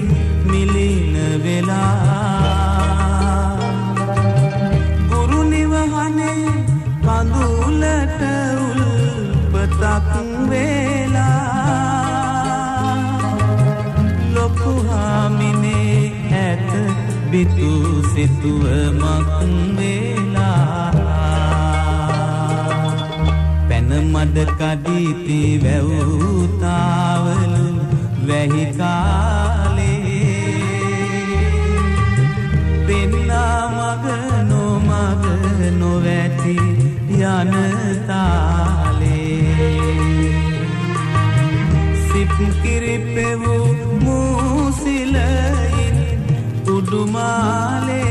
මිලින වෙලා ගුරු නිවහනේ කඳුලට උල්පතක් වෙලා ලොකු හාමිනේ ඇත බිතු සිතුවමක් වෙලා පැන මඩ කඩිති වැව් තාවලු වැහි කාලේ. කිරි පෙවූ මූසිලයින් උඩුමාලේ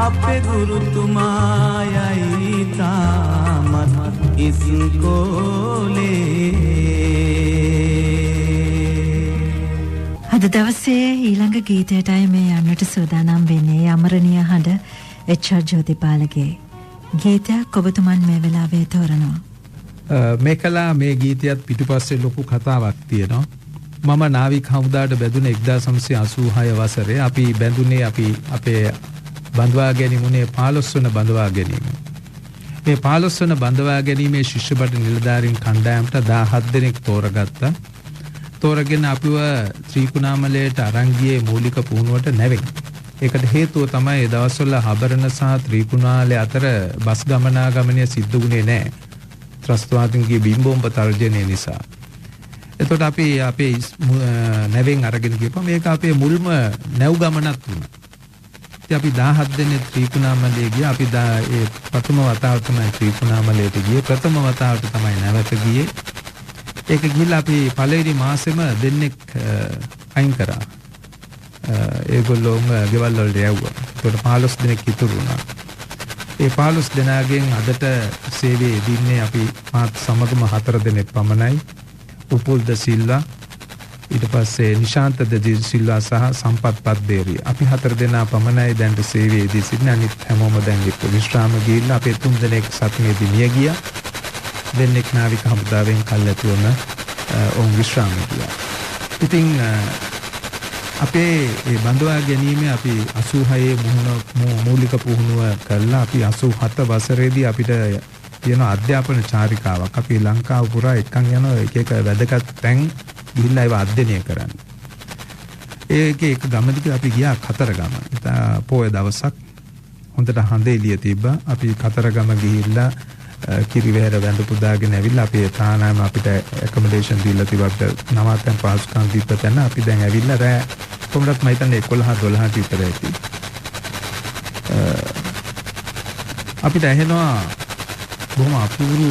අපේ ගුරුතුමා යයි තාමත් ඉස්කෝලේ. අද දවසේ ඊළඟ ගීතයටයි මේ යන්නට සූදානම් වෙන්නේ. අමරණීය හඬ එච්.ආර්. ජෝතිපාලගේ ගීතයක් ඔබතුමන් මේ වෙලාවේ තෝරනවා. මේකලා මේ ගීතයත් පිටුපස්සේ ලොකු කතාවක් තියෙනවා. මම නාවික හමුදාවට බැඳුනේ 1986 වසරේ. අපි බැඳුනේ අපි අපේ බඳවා ගැනීම උනේ 15 වන බඳවා ගැනීම. මේ 15 වන බඳවා ගැනීමේ ශිෂ්‍ය භට නිලධාරීන් කණ්ඩායමට 17 දෙනෙක් තෝරගත්තා. තෝරගෙන අපිව ත්‍රිකුණාමලයට අරන් ගියේ මූලික පුහුණුවට නැවෙන්. ඒකට හේතුව තමයි ඒ දවස්වල හබරණ සහ ත්‍රිකුණාලය අතර බස් ගමනාගමනය සිද්ධ වුණේ නැහැ. ත්‍රස්තවාදීන්ගේ බිම් බෝම්බ තර්ජනය නිසා. එතකොට අපි අපේ නැවෙන් අරගෙන ගියපුවා මේක අපේ මුල්ම නැව් ගමනක් වුණා. ඉතින් අපි 17 දෙනෙක් ත්‍රිකුණාමලයේ ගියා. අපි ඒ ප්‍රථම වතාව තමයි ත්‍රිකුණාමලයට ගියේ. ප්‍රථම වතාවට තමයි නැවත ගියේ. ඒක ගිහිල්ලා අපි පළවෙනි මාසෙම දෙන්නෙක් අයින් කරා. ඒගොල්ලෝම ගෙවල් වලට යවුවා. ඒකට 15 දෙනෙක් ඉතුරු වුණා. ඒ 15 දෙනාගෙන් අදට සේවයේ යෙදින්නේ අපි මාත් සමගම 4 දෙනෙක් පමණයි. උපුල් ද සිල්වා, ඊට පස්සේ නිශාන්ත ද සිල්වා සහ සම්පත් පද්දේරිය. අපි 4 දෙනා පමණයි දැන්ට සේවයේ යෙදී සිටින්නේ. අනිත් හැමෝම දැන් එක්ක විශ්‍රාම ගිහිල්ලා අපේ 3 දෙනෙක් සත්මේදී මිය ගියා. දෙන්නෙක් නාවික හමුදාවෙන් කල්ැතුවම ඔවුන් විශ්‍රාම ගියා. ඉතින් අපේ ඒ බඳවා ගැනීම අපි 86 මූලික පුහුණුව කළා. අපි 87 වසරේදී අපිට තියෙන අධ්‍යාපන චාරිකාවක්. අපි ලංකාව පුරා එක්කන් යන එක එක වැදගත් තැන් ගිහිල්ලා ඒවා අධ්‍යයනය කරන්න. ඒකේ එක ගමනක අපි ගියා කතරගම. ඉතින් පොය දවසක් හොඳට හඳ එළිය තිබ්බා. අපි කතරගම ගිහිල්ලා කිරිවැහැර වැඳ පුදාගෙන ඇවිල්ලා අපි තානාම අපිට ඇකොමඩේෂන් දීලා තිබ්බා. අපිට නවාතැන් පහසුකම් දීප තැන අපි දැන් ඇවිල්ලා රෑ කොහොමදත් මම හිතන්නේ 11 12ට විතර ඇති. අපිට ඇහෙනවා බොහොම අපූර්ව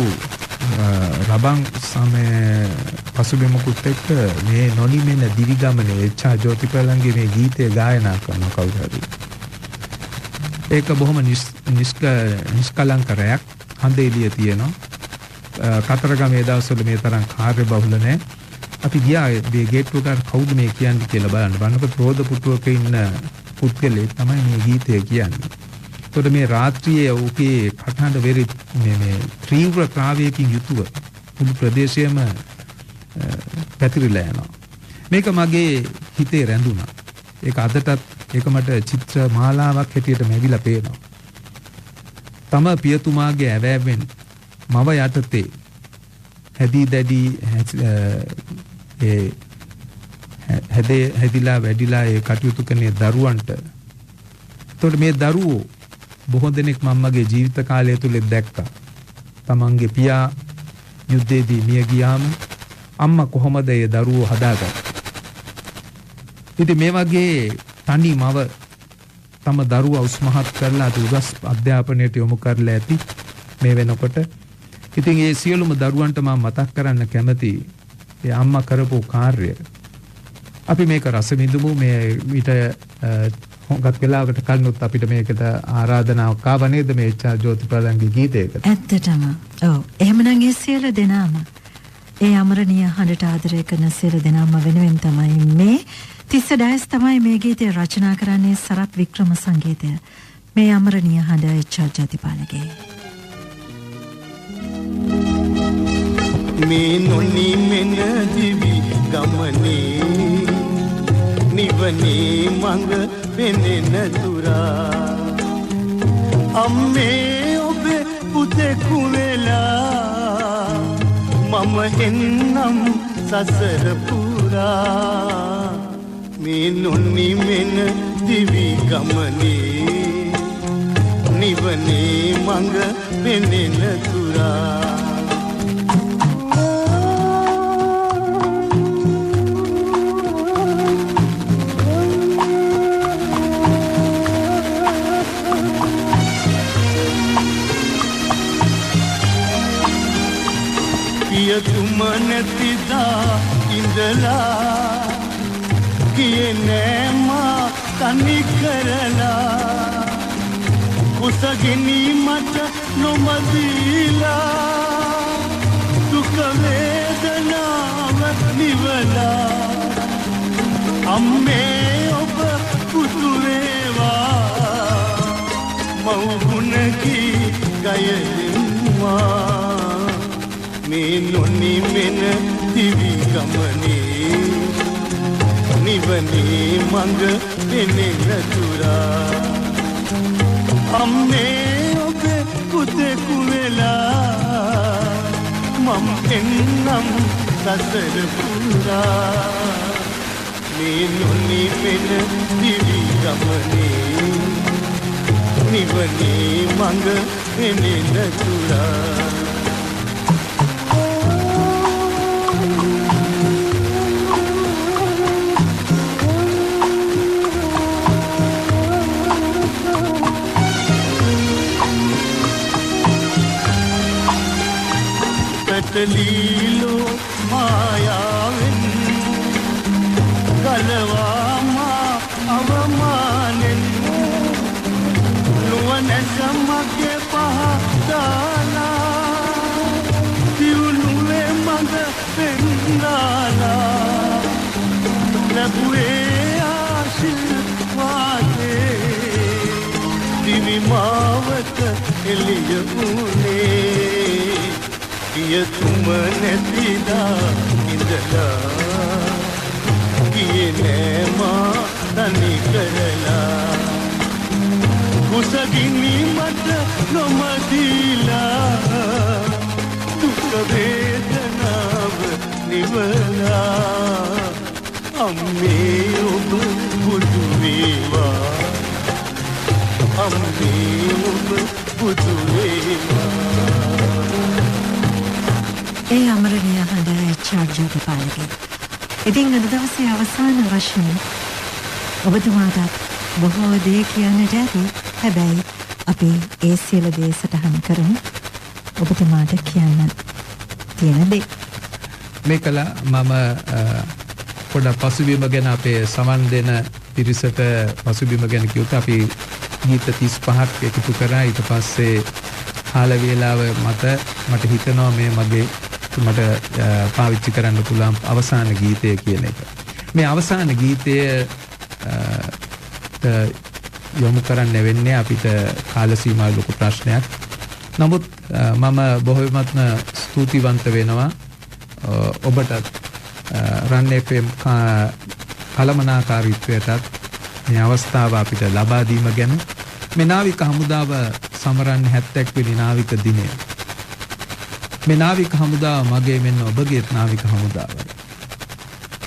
රබන් සමය පසුබිමකුත් එක්ක මේ නොනිමෙන දිවි ගමනේ එච්.ආර්. ජෝතිපාලන්ගේ මේ ගීතය ගායනා කරන කවුරු හරි. ඒක බොහොම නිෂ්කලංක රැයක්. හඳ එළිය තියෙනවා. කතරගමේ දවස්වල මේ තරම් කාර්ය බහුල නෑ. අපි ගියා මේ ගේට්ටුව ගාන කවුද මේ කියන්නේ කියලා බලන්න. බලනකොට රෝද පුටුවක ඉන්න පුද්ගලයෙක් තමයි මේ ගීතය කියන්නේ. එතකොට මේ රාත්‍රියේ ඔහුගේ කටහඬ වෙරි මේ තීව්‍රතාවයකින් යුතුව මුළු ප්‍රදේශයම පැතිරිලා යනවා. මේක මගේ හිතේ රැඳුණා. ඒක අදටත් ඒක මට චිත්‍ර මාලාවක් හැටියට මැවිලා පේනවා. තම පියතුමාගේ ඇවෑමෙන් මව යටතේ හැදී දැඩි ඒ හැදිලා වැඩිලා ඒ කටයුතු කරන දරුවන්ට. එතකොට මේ දරුවෝ බොහෝ දෙනෙක් මම්මගේ ජීවිත කාලය තුල දැක්කා. තමන්ගේ පියා යුද්ධයේදී මිය ගියාම අම්මා කොහොමද ඒ දරුවෝ හදාගත්තේ? ඉතින් මේ වගේ තනි මව තම දරුවා උස්මහත් කරලා අද උගස් අධ්‍යාපනයට යොමු කරලා ඇති මේ වෙනකොට. ඉතින් ඒ සියලුම දරුවන්ට මම මතක් කරන්න කැමතියි ඒ අම්මා කරපු කාර්යය. අපි මේක රස විඳමු. මේ ඊට හුඟක් වෙලාවකට කලිනුත් අපිට මේකට ආරාධනාවක් ආව නේද මේ එච්.ආර්. ජෝතිපාලන්ගේ ගීතයකට? ඇත්තටම. ඔව්. එහෙමනම් ඒ සියලු දෙනාම ඒ අමරණීය හඬට ආදරය කරන සියලු දෙනාම වෙනුවෙන් තමයි මේ තිස්ස ඩයස් තමයි මේ ගීතය රචනා කරන්නේ. සරත් වික්‍රම සංගීතය. මේ අමරණීය හඬ එච්.ආර්. ජෝතිපාලගේ. මේ නොනිමෙන දිවි ගමනේ නිවනේ මඟ පෙනෙන තුරා අම්මේ ඔබ පුතෙකු වෙලා මම එන්නම් සසර පුරා මේ නොනිමෙන දිවි ගමනේ නිවනේ මඟ පෙනෙන තුරා පියතුම නැතිදා ඉඳලා ගියේ නෑ මා තනි කරලා කුසගිනි මට නොමදීලා දුක වේදනාව නිවලා අම්මේ ඔබ පුතු වේවා මව් ගුණ කී ගය දෙම්වා මේ නොනිමෙන දිවි ගමනේ නිවනේ මඟ පෙනෙන තුරා අම්මේ ඔබ පුතෙකු වෙලා මම එන්නම් සසර පුරා මේ නොනිමෙන දිවි ගමනේ නිවනේ මඟ පෙනෙන තුරා. පැටලීලෝ මායාවෙන් ගලවා මා අවමානෙන් නුවණැස මගේ පහ දාලා දියුණුවේ මඟ පෙන්නාලා ලැබුවේ ආශිර්වාදේ දිවි මාවත එළිය වුණේ පියතුම නැතිදා ඉඳලා ගියේ නෑ මා තනි කරලා කුසගිනි මට නොමදීලා දුක වේදනාව නිවලා අම්මේ ඔබ බුදු වේවා අම්මේ ඔබ බුදු වේවා. ඒ අමරණීය හඬ එච්.ආර්. ජෝතිපාලගේ. ඉතින් අද දවසේ අවසාන වශයෙන් ඔබතුමාටත් බොහෝ දේ කියන්නට ඇති. හැබැයි අපි ඒ සියලු දේ සටහන් කරමු. ඔබතුමාට කියන්න තියෙන දේ. මේ කලා මම පොඩ පසුබිම ගැන අපේ සමන් දෙන පිරිසට පසුබිම ගැන කිව්වොත් අපි ගීත 35ක් එකතු කරා. ඊට පස්සේ කාල වේලාව මත මට හිතෙනවා මේ මගේ මට පාවිච්චි කරන්න පුළුවන් අවසාන ගීතය කියන එක. මේ අවසාන ගීතය යොමු කරන්න වෙන්නේ අපිට කාල සීමාව ලොකු ප්‍රශ්නයක්. නමුත් මම බොහෝමත්ම ස්තුතිවන්ත වෙනවා ඔබටත් රන් FM කළමනාකාරීත්වයටත් මේ අවස්ථාව අපිට ලබා දීම ගැන. මේ නාවික හමුදාව සමරන්නේ 71 වෙනි නාවික දිනය. මේ නාවික හමුදාව මගේ මෙන්න ඔබගේත් නාවික හමුදාවයි.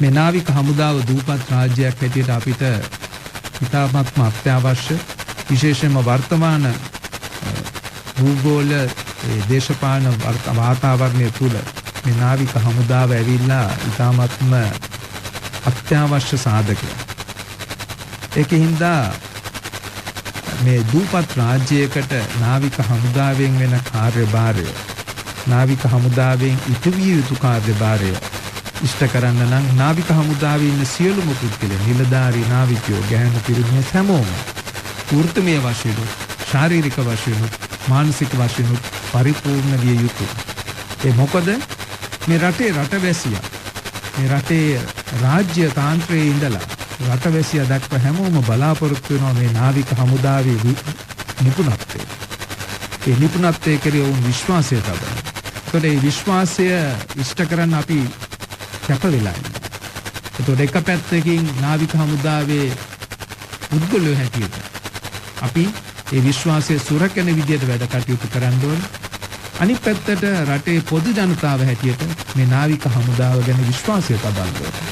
මේ නාවික හමුදාව දූපත් රාජ්‍යයක් හැටියට අපිට ඉතාමත්ම අත්‍යවශ්‍ය, විශේෂයෙන්ම වර්තමාන භූගෝල දේශපාලන වාතාවරණය තුළ මේ නාවික හමුදාව ඇවිල්ලා ඉතාමත්ම අත්‍යවශ්‍ය සාධකයක්. ඒකින්ද මේ දූපත් රාජ්‍යයකට නාවික හමුදාවෙන් වෙන කාර්යභාරය, නාවික හමුදාවෙන් ඉටු විය යුතු කාර්යභාරය ඉෂ්ට කරන්න නම් නාවික හමුදාවේ ඉන්න සියලුම පුද්ගලයන්, නිලධාරී, නාවිකයෝ, ගැහැණු පිරිමි හැමෝම වෘත්තීය වශයෙන්, ශාරීරික වශයෙන්, මානසික වශයෙන් පරිපූර්ණ විය යුතුයි. ඒ මොකද මේ රටේ රටවැසියා, මේ රටේ රාජ්‍ය තාන්ත්‍රයේ ඉඳලා රටවැසියා දක්වා හැමෝම බලාපොරොත්තු වෙනවා මේ නාවික හමුදාවේ නිපුණත්වය. ඒ නිපුණත්වය කෙරෙහි ඔවුන් විශ්වාසය තබනවා. ඒතකොට ඒ විශ්වාසය ඉෂ්ට කරන්න අපි කැප වෙලා ඉන්නවා. ඒතකොට එක පැත්තකින් නාවික හමුදාවේ පුද්ගලයෝ හැටියට අපි ඒ විශ්වාසය සුරකන විදියට වැඩ කටයුතු කරන්න ඕනේ. අනිත් පැත්තට රටේ පොදු ජනතාව හැටියට මේ නාවික හමුදාව ගැන විශ්වාසය තබන්න ඕනේ.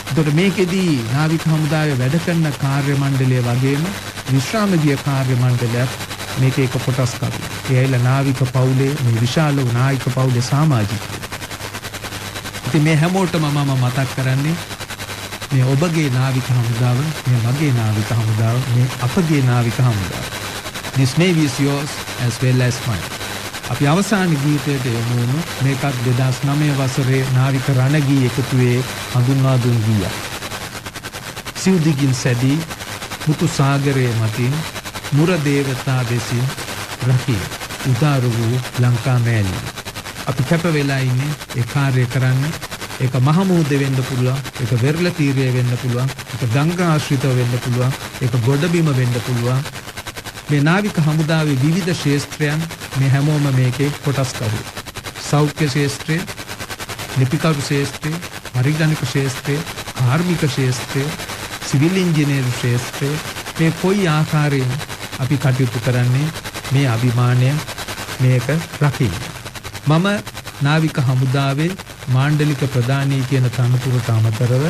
එතකොට මේකෙදී නාවික හමුදාවේ වැඩ කරන කාර්ය මණ්ඩලය වගේම විශ්‍රාම ගිය කාර්ය මණ්ඩලයක් මේකේ එක කොටස් කරු. ඒ ඇවිල්ලා නාවික පවුලේ මේ විශාල වූ නාවික පවුලේ සමාජිකයෝ. ඉතින් මේ හැමෝටම මම මතක් කරන්නේ මේ ඔබගේ නාවික හමුදාව, මේ මගේ නාවික හමුදාව, මේ අපගේ නාවික හමුදාව. This navy is yours as well as mine. අපි අවසාන ගීතයට යමු වුණු මේකත් 2009 වසරේ නාවික රණගී එකතුවේ හඳුන්වා දුන් ගීයක්. සිව්දිගින් සැදී මුතු සාගරයේ මතින් මුර දේවතා වෙසින් රකී උදාර වූ ලංකා මෑණියන්. අපි කැප වෙලා ඉන්නේ ඒ කාර්යය කරන්න. ඒක මහ මුහුද වෙන්න පුළුවන්, ඒක වෙරළ තීරය වෙන්න පුළුවන්, ඒක ගංගා ආශ්‍රිතව වෙන්න පුළුවන්, ඒක ගොඩබිම වෙන්න පුළුවන්. මේ නාවික හමුදාවේ විවිධ ක්ෂේත්‍රයන් මේ හැමෝම මේකේ කොටස්කරු. සෞඛ්‍ය ක්ෂේත්‍රය, ලිපිකරු ක්ෂේත්‍රය, පරිගණක ක්ෂේත්‍රය, කාර්මික ක්ෂේත්‍රය, සිවිල් ඉංජිනේරු ක්ෂේත්‍රය මේ කොයි ආකාරයෙන් අපි කටයුතු කරන්නේ මේ අභිමානය මේක රකින්න. මම නාවික හමුදාවේ මාණ්ඩලික ප්‍රධානී කියන තනතුරට අමතරව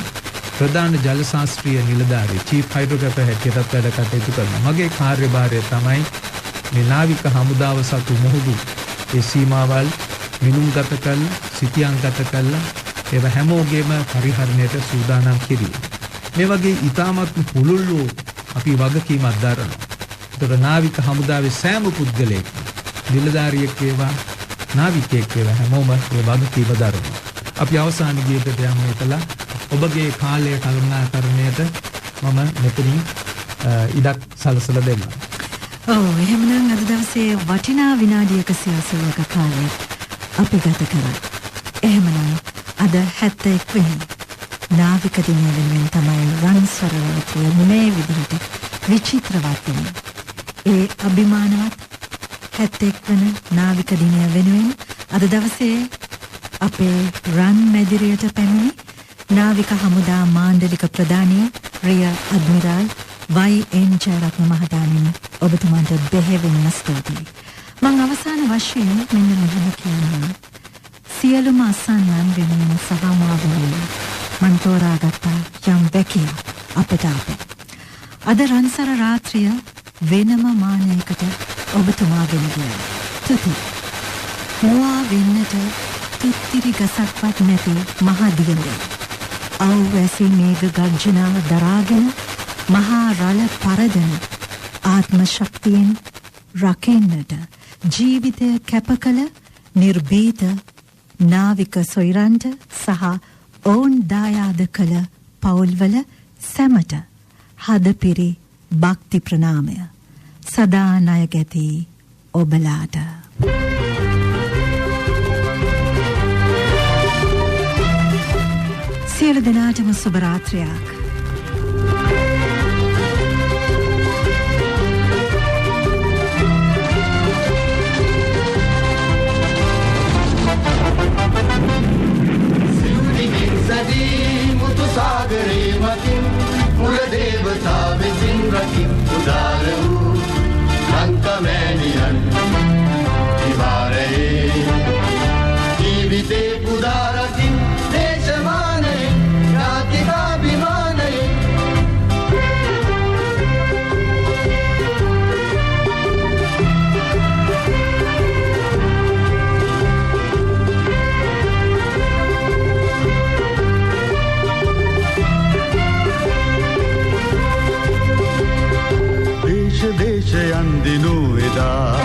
ප්‍රධාන ජල ශාස්ත්‍රීය නිලධාරී චීෆ් හයිඩ්‍රෝග්‍රැෆර් හැටියටත් වැඩ කටයුතු කරනවා. මගේ කාර්යභාරය තමයි මේ නාවික හමුදාව සතු මුහුදු ඒ සීමාවල් මිනුම්ගත කරලා සිතියන්ගත කරලා ඒව හැමෝගෙම පරිහරණයට සූදානම් කිරීම. මේ වගේ ඉතාමත්ම පුළුල් වූ අපි වගකීමක් දරනවා. ඒතකොට නාවික හමුදාවේ සෑම පුද්ගලයෙක්ම නිලධාරියෙක් වේවා නාවිකයෙක් වේවා හැමෝම මේ වගකීම දරනවා. අපි අවසාන ගීතයට යමු එතලා. ඔබගේ කාලය කළමනාකරණයට මම මෙතනින් ඉඩක් සලසලා දෙන්නම්. ඔව්, එහෙමනම් අද දවසේ වටිනා විනාඩි 180ක කාලයක් අපි ගත කරා. එහෙමනම් අද 71 වෙනි නාවික දිනය වෙනුවෙන් තමයි රන්ස්වර රාත්‍රිය මේ විදිහට විචිත්‍රවත් වුණේ. ඒ අභිමානවත් 71 වන නාවික දිනය වෙනුවෙන් අද දවසේ අපේ රන් මැදිරියට පැමිණි නාවික හමුදා මාණ්ඩලික ප්‍රධානී රිය අද්මිරාල් වයි.එන්. ජයරත්න මහතාණන් ඔබතුමාට බෙහෙවින්ම ස්තුතියි. මං අවසාන වශයෙන් මෙන්න මෙහෙම කියන්නම්. සියලුම අසන්නන් වෙනුවෙන් සහ මා වෙනුවෙන් මං තෝරාගත්ත යම් වැකියක් අපට ආපේ. අද රන්සර රාත්‍රිය වෙනම මානයකට ඔබතුමාගෙන ගියා. තුති. මුවා වෙන්නට තුත්තිරි ගසක්වත් නැති මහ දියඹේ. අව්වැසි මේඝ ගර්ජනාව දරාගෙන මහා රළ පරදන ආත්ම ශක්තියෙන් රකින්නට ජීවිතය කැප කළ නිර්භීත නාවික සොයුරන්ට සහ ඔවුන් දායාද කළ පවුල්වල සැමට හදපිරි භක්ති ප්‍රණාමය සදා ණය ගැති ඔබලාට. සියලු දෙනාටම සුබ රාත්‍රියක්. සිව්දිගින් සැදී මුතු සාගරේ මතින් මුර දේවතා විසින් රකින් උදාර වූ ලංකා මෑණියන් විහාරයේ ජීවිතේ පුදා රකින් දේශමානයෙන් ජාතිකාභිමානයෙන් දේශ දේශයන් දිනූ එදා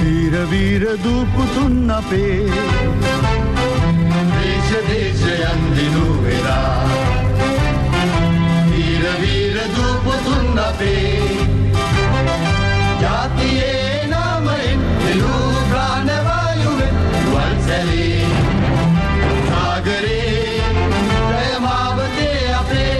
වීර වීර දූ පුතුන් අපේ දේශ දේශයන් දිනූ එදා වීර වීර දූ පුතුන් අපේ ජාතියේ නාමයෙන් එළූ ප්‍රාණවායුවෙන් රුවන් සැලේ සාගරේ ජය මාවතේ අපේ.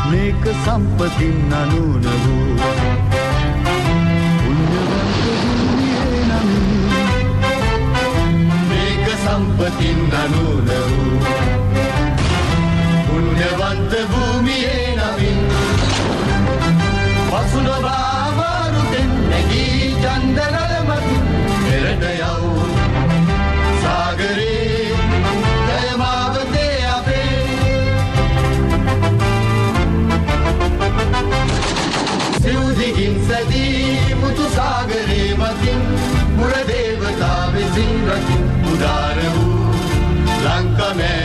මේක සම්පතින් අනුන වූ පුණ්‍යවන්ත භූමියේ නමින් මේක සම්පතින් අනුන වූ පුණ්‍යවන්ත භූමියේ නමින් පසුනොබා මාරුතෙන් නැගී චන්දනල මතු පෙරට යව් සාගරේ ජය මාවතේ අපේ. සිව්දිගින් සැදී මුතු සාගරේ මතින් මුර දේවතා විසින් රකින් උදාර වූ ලංකා.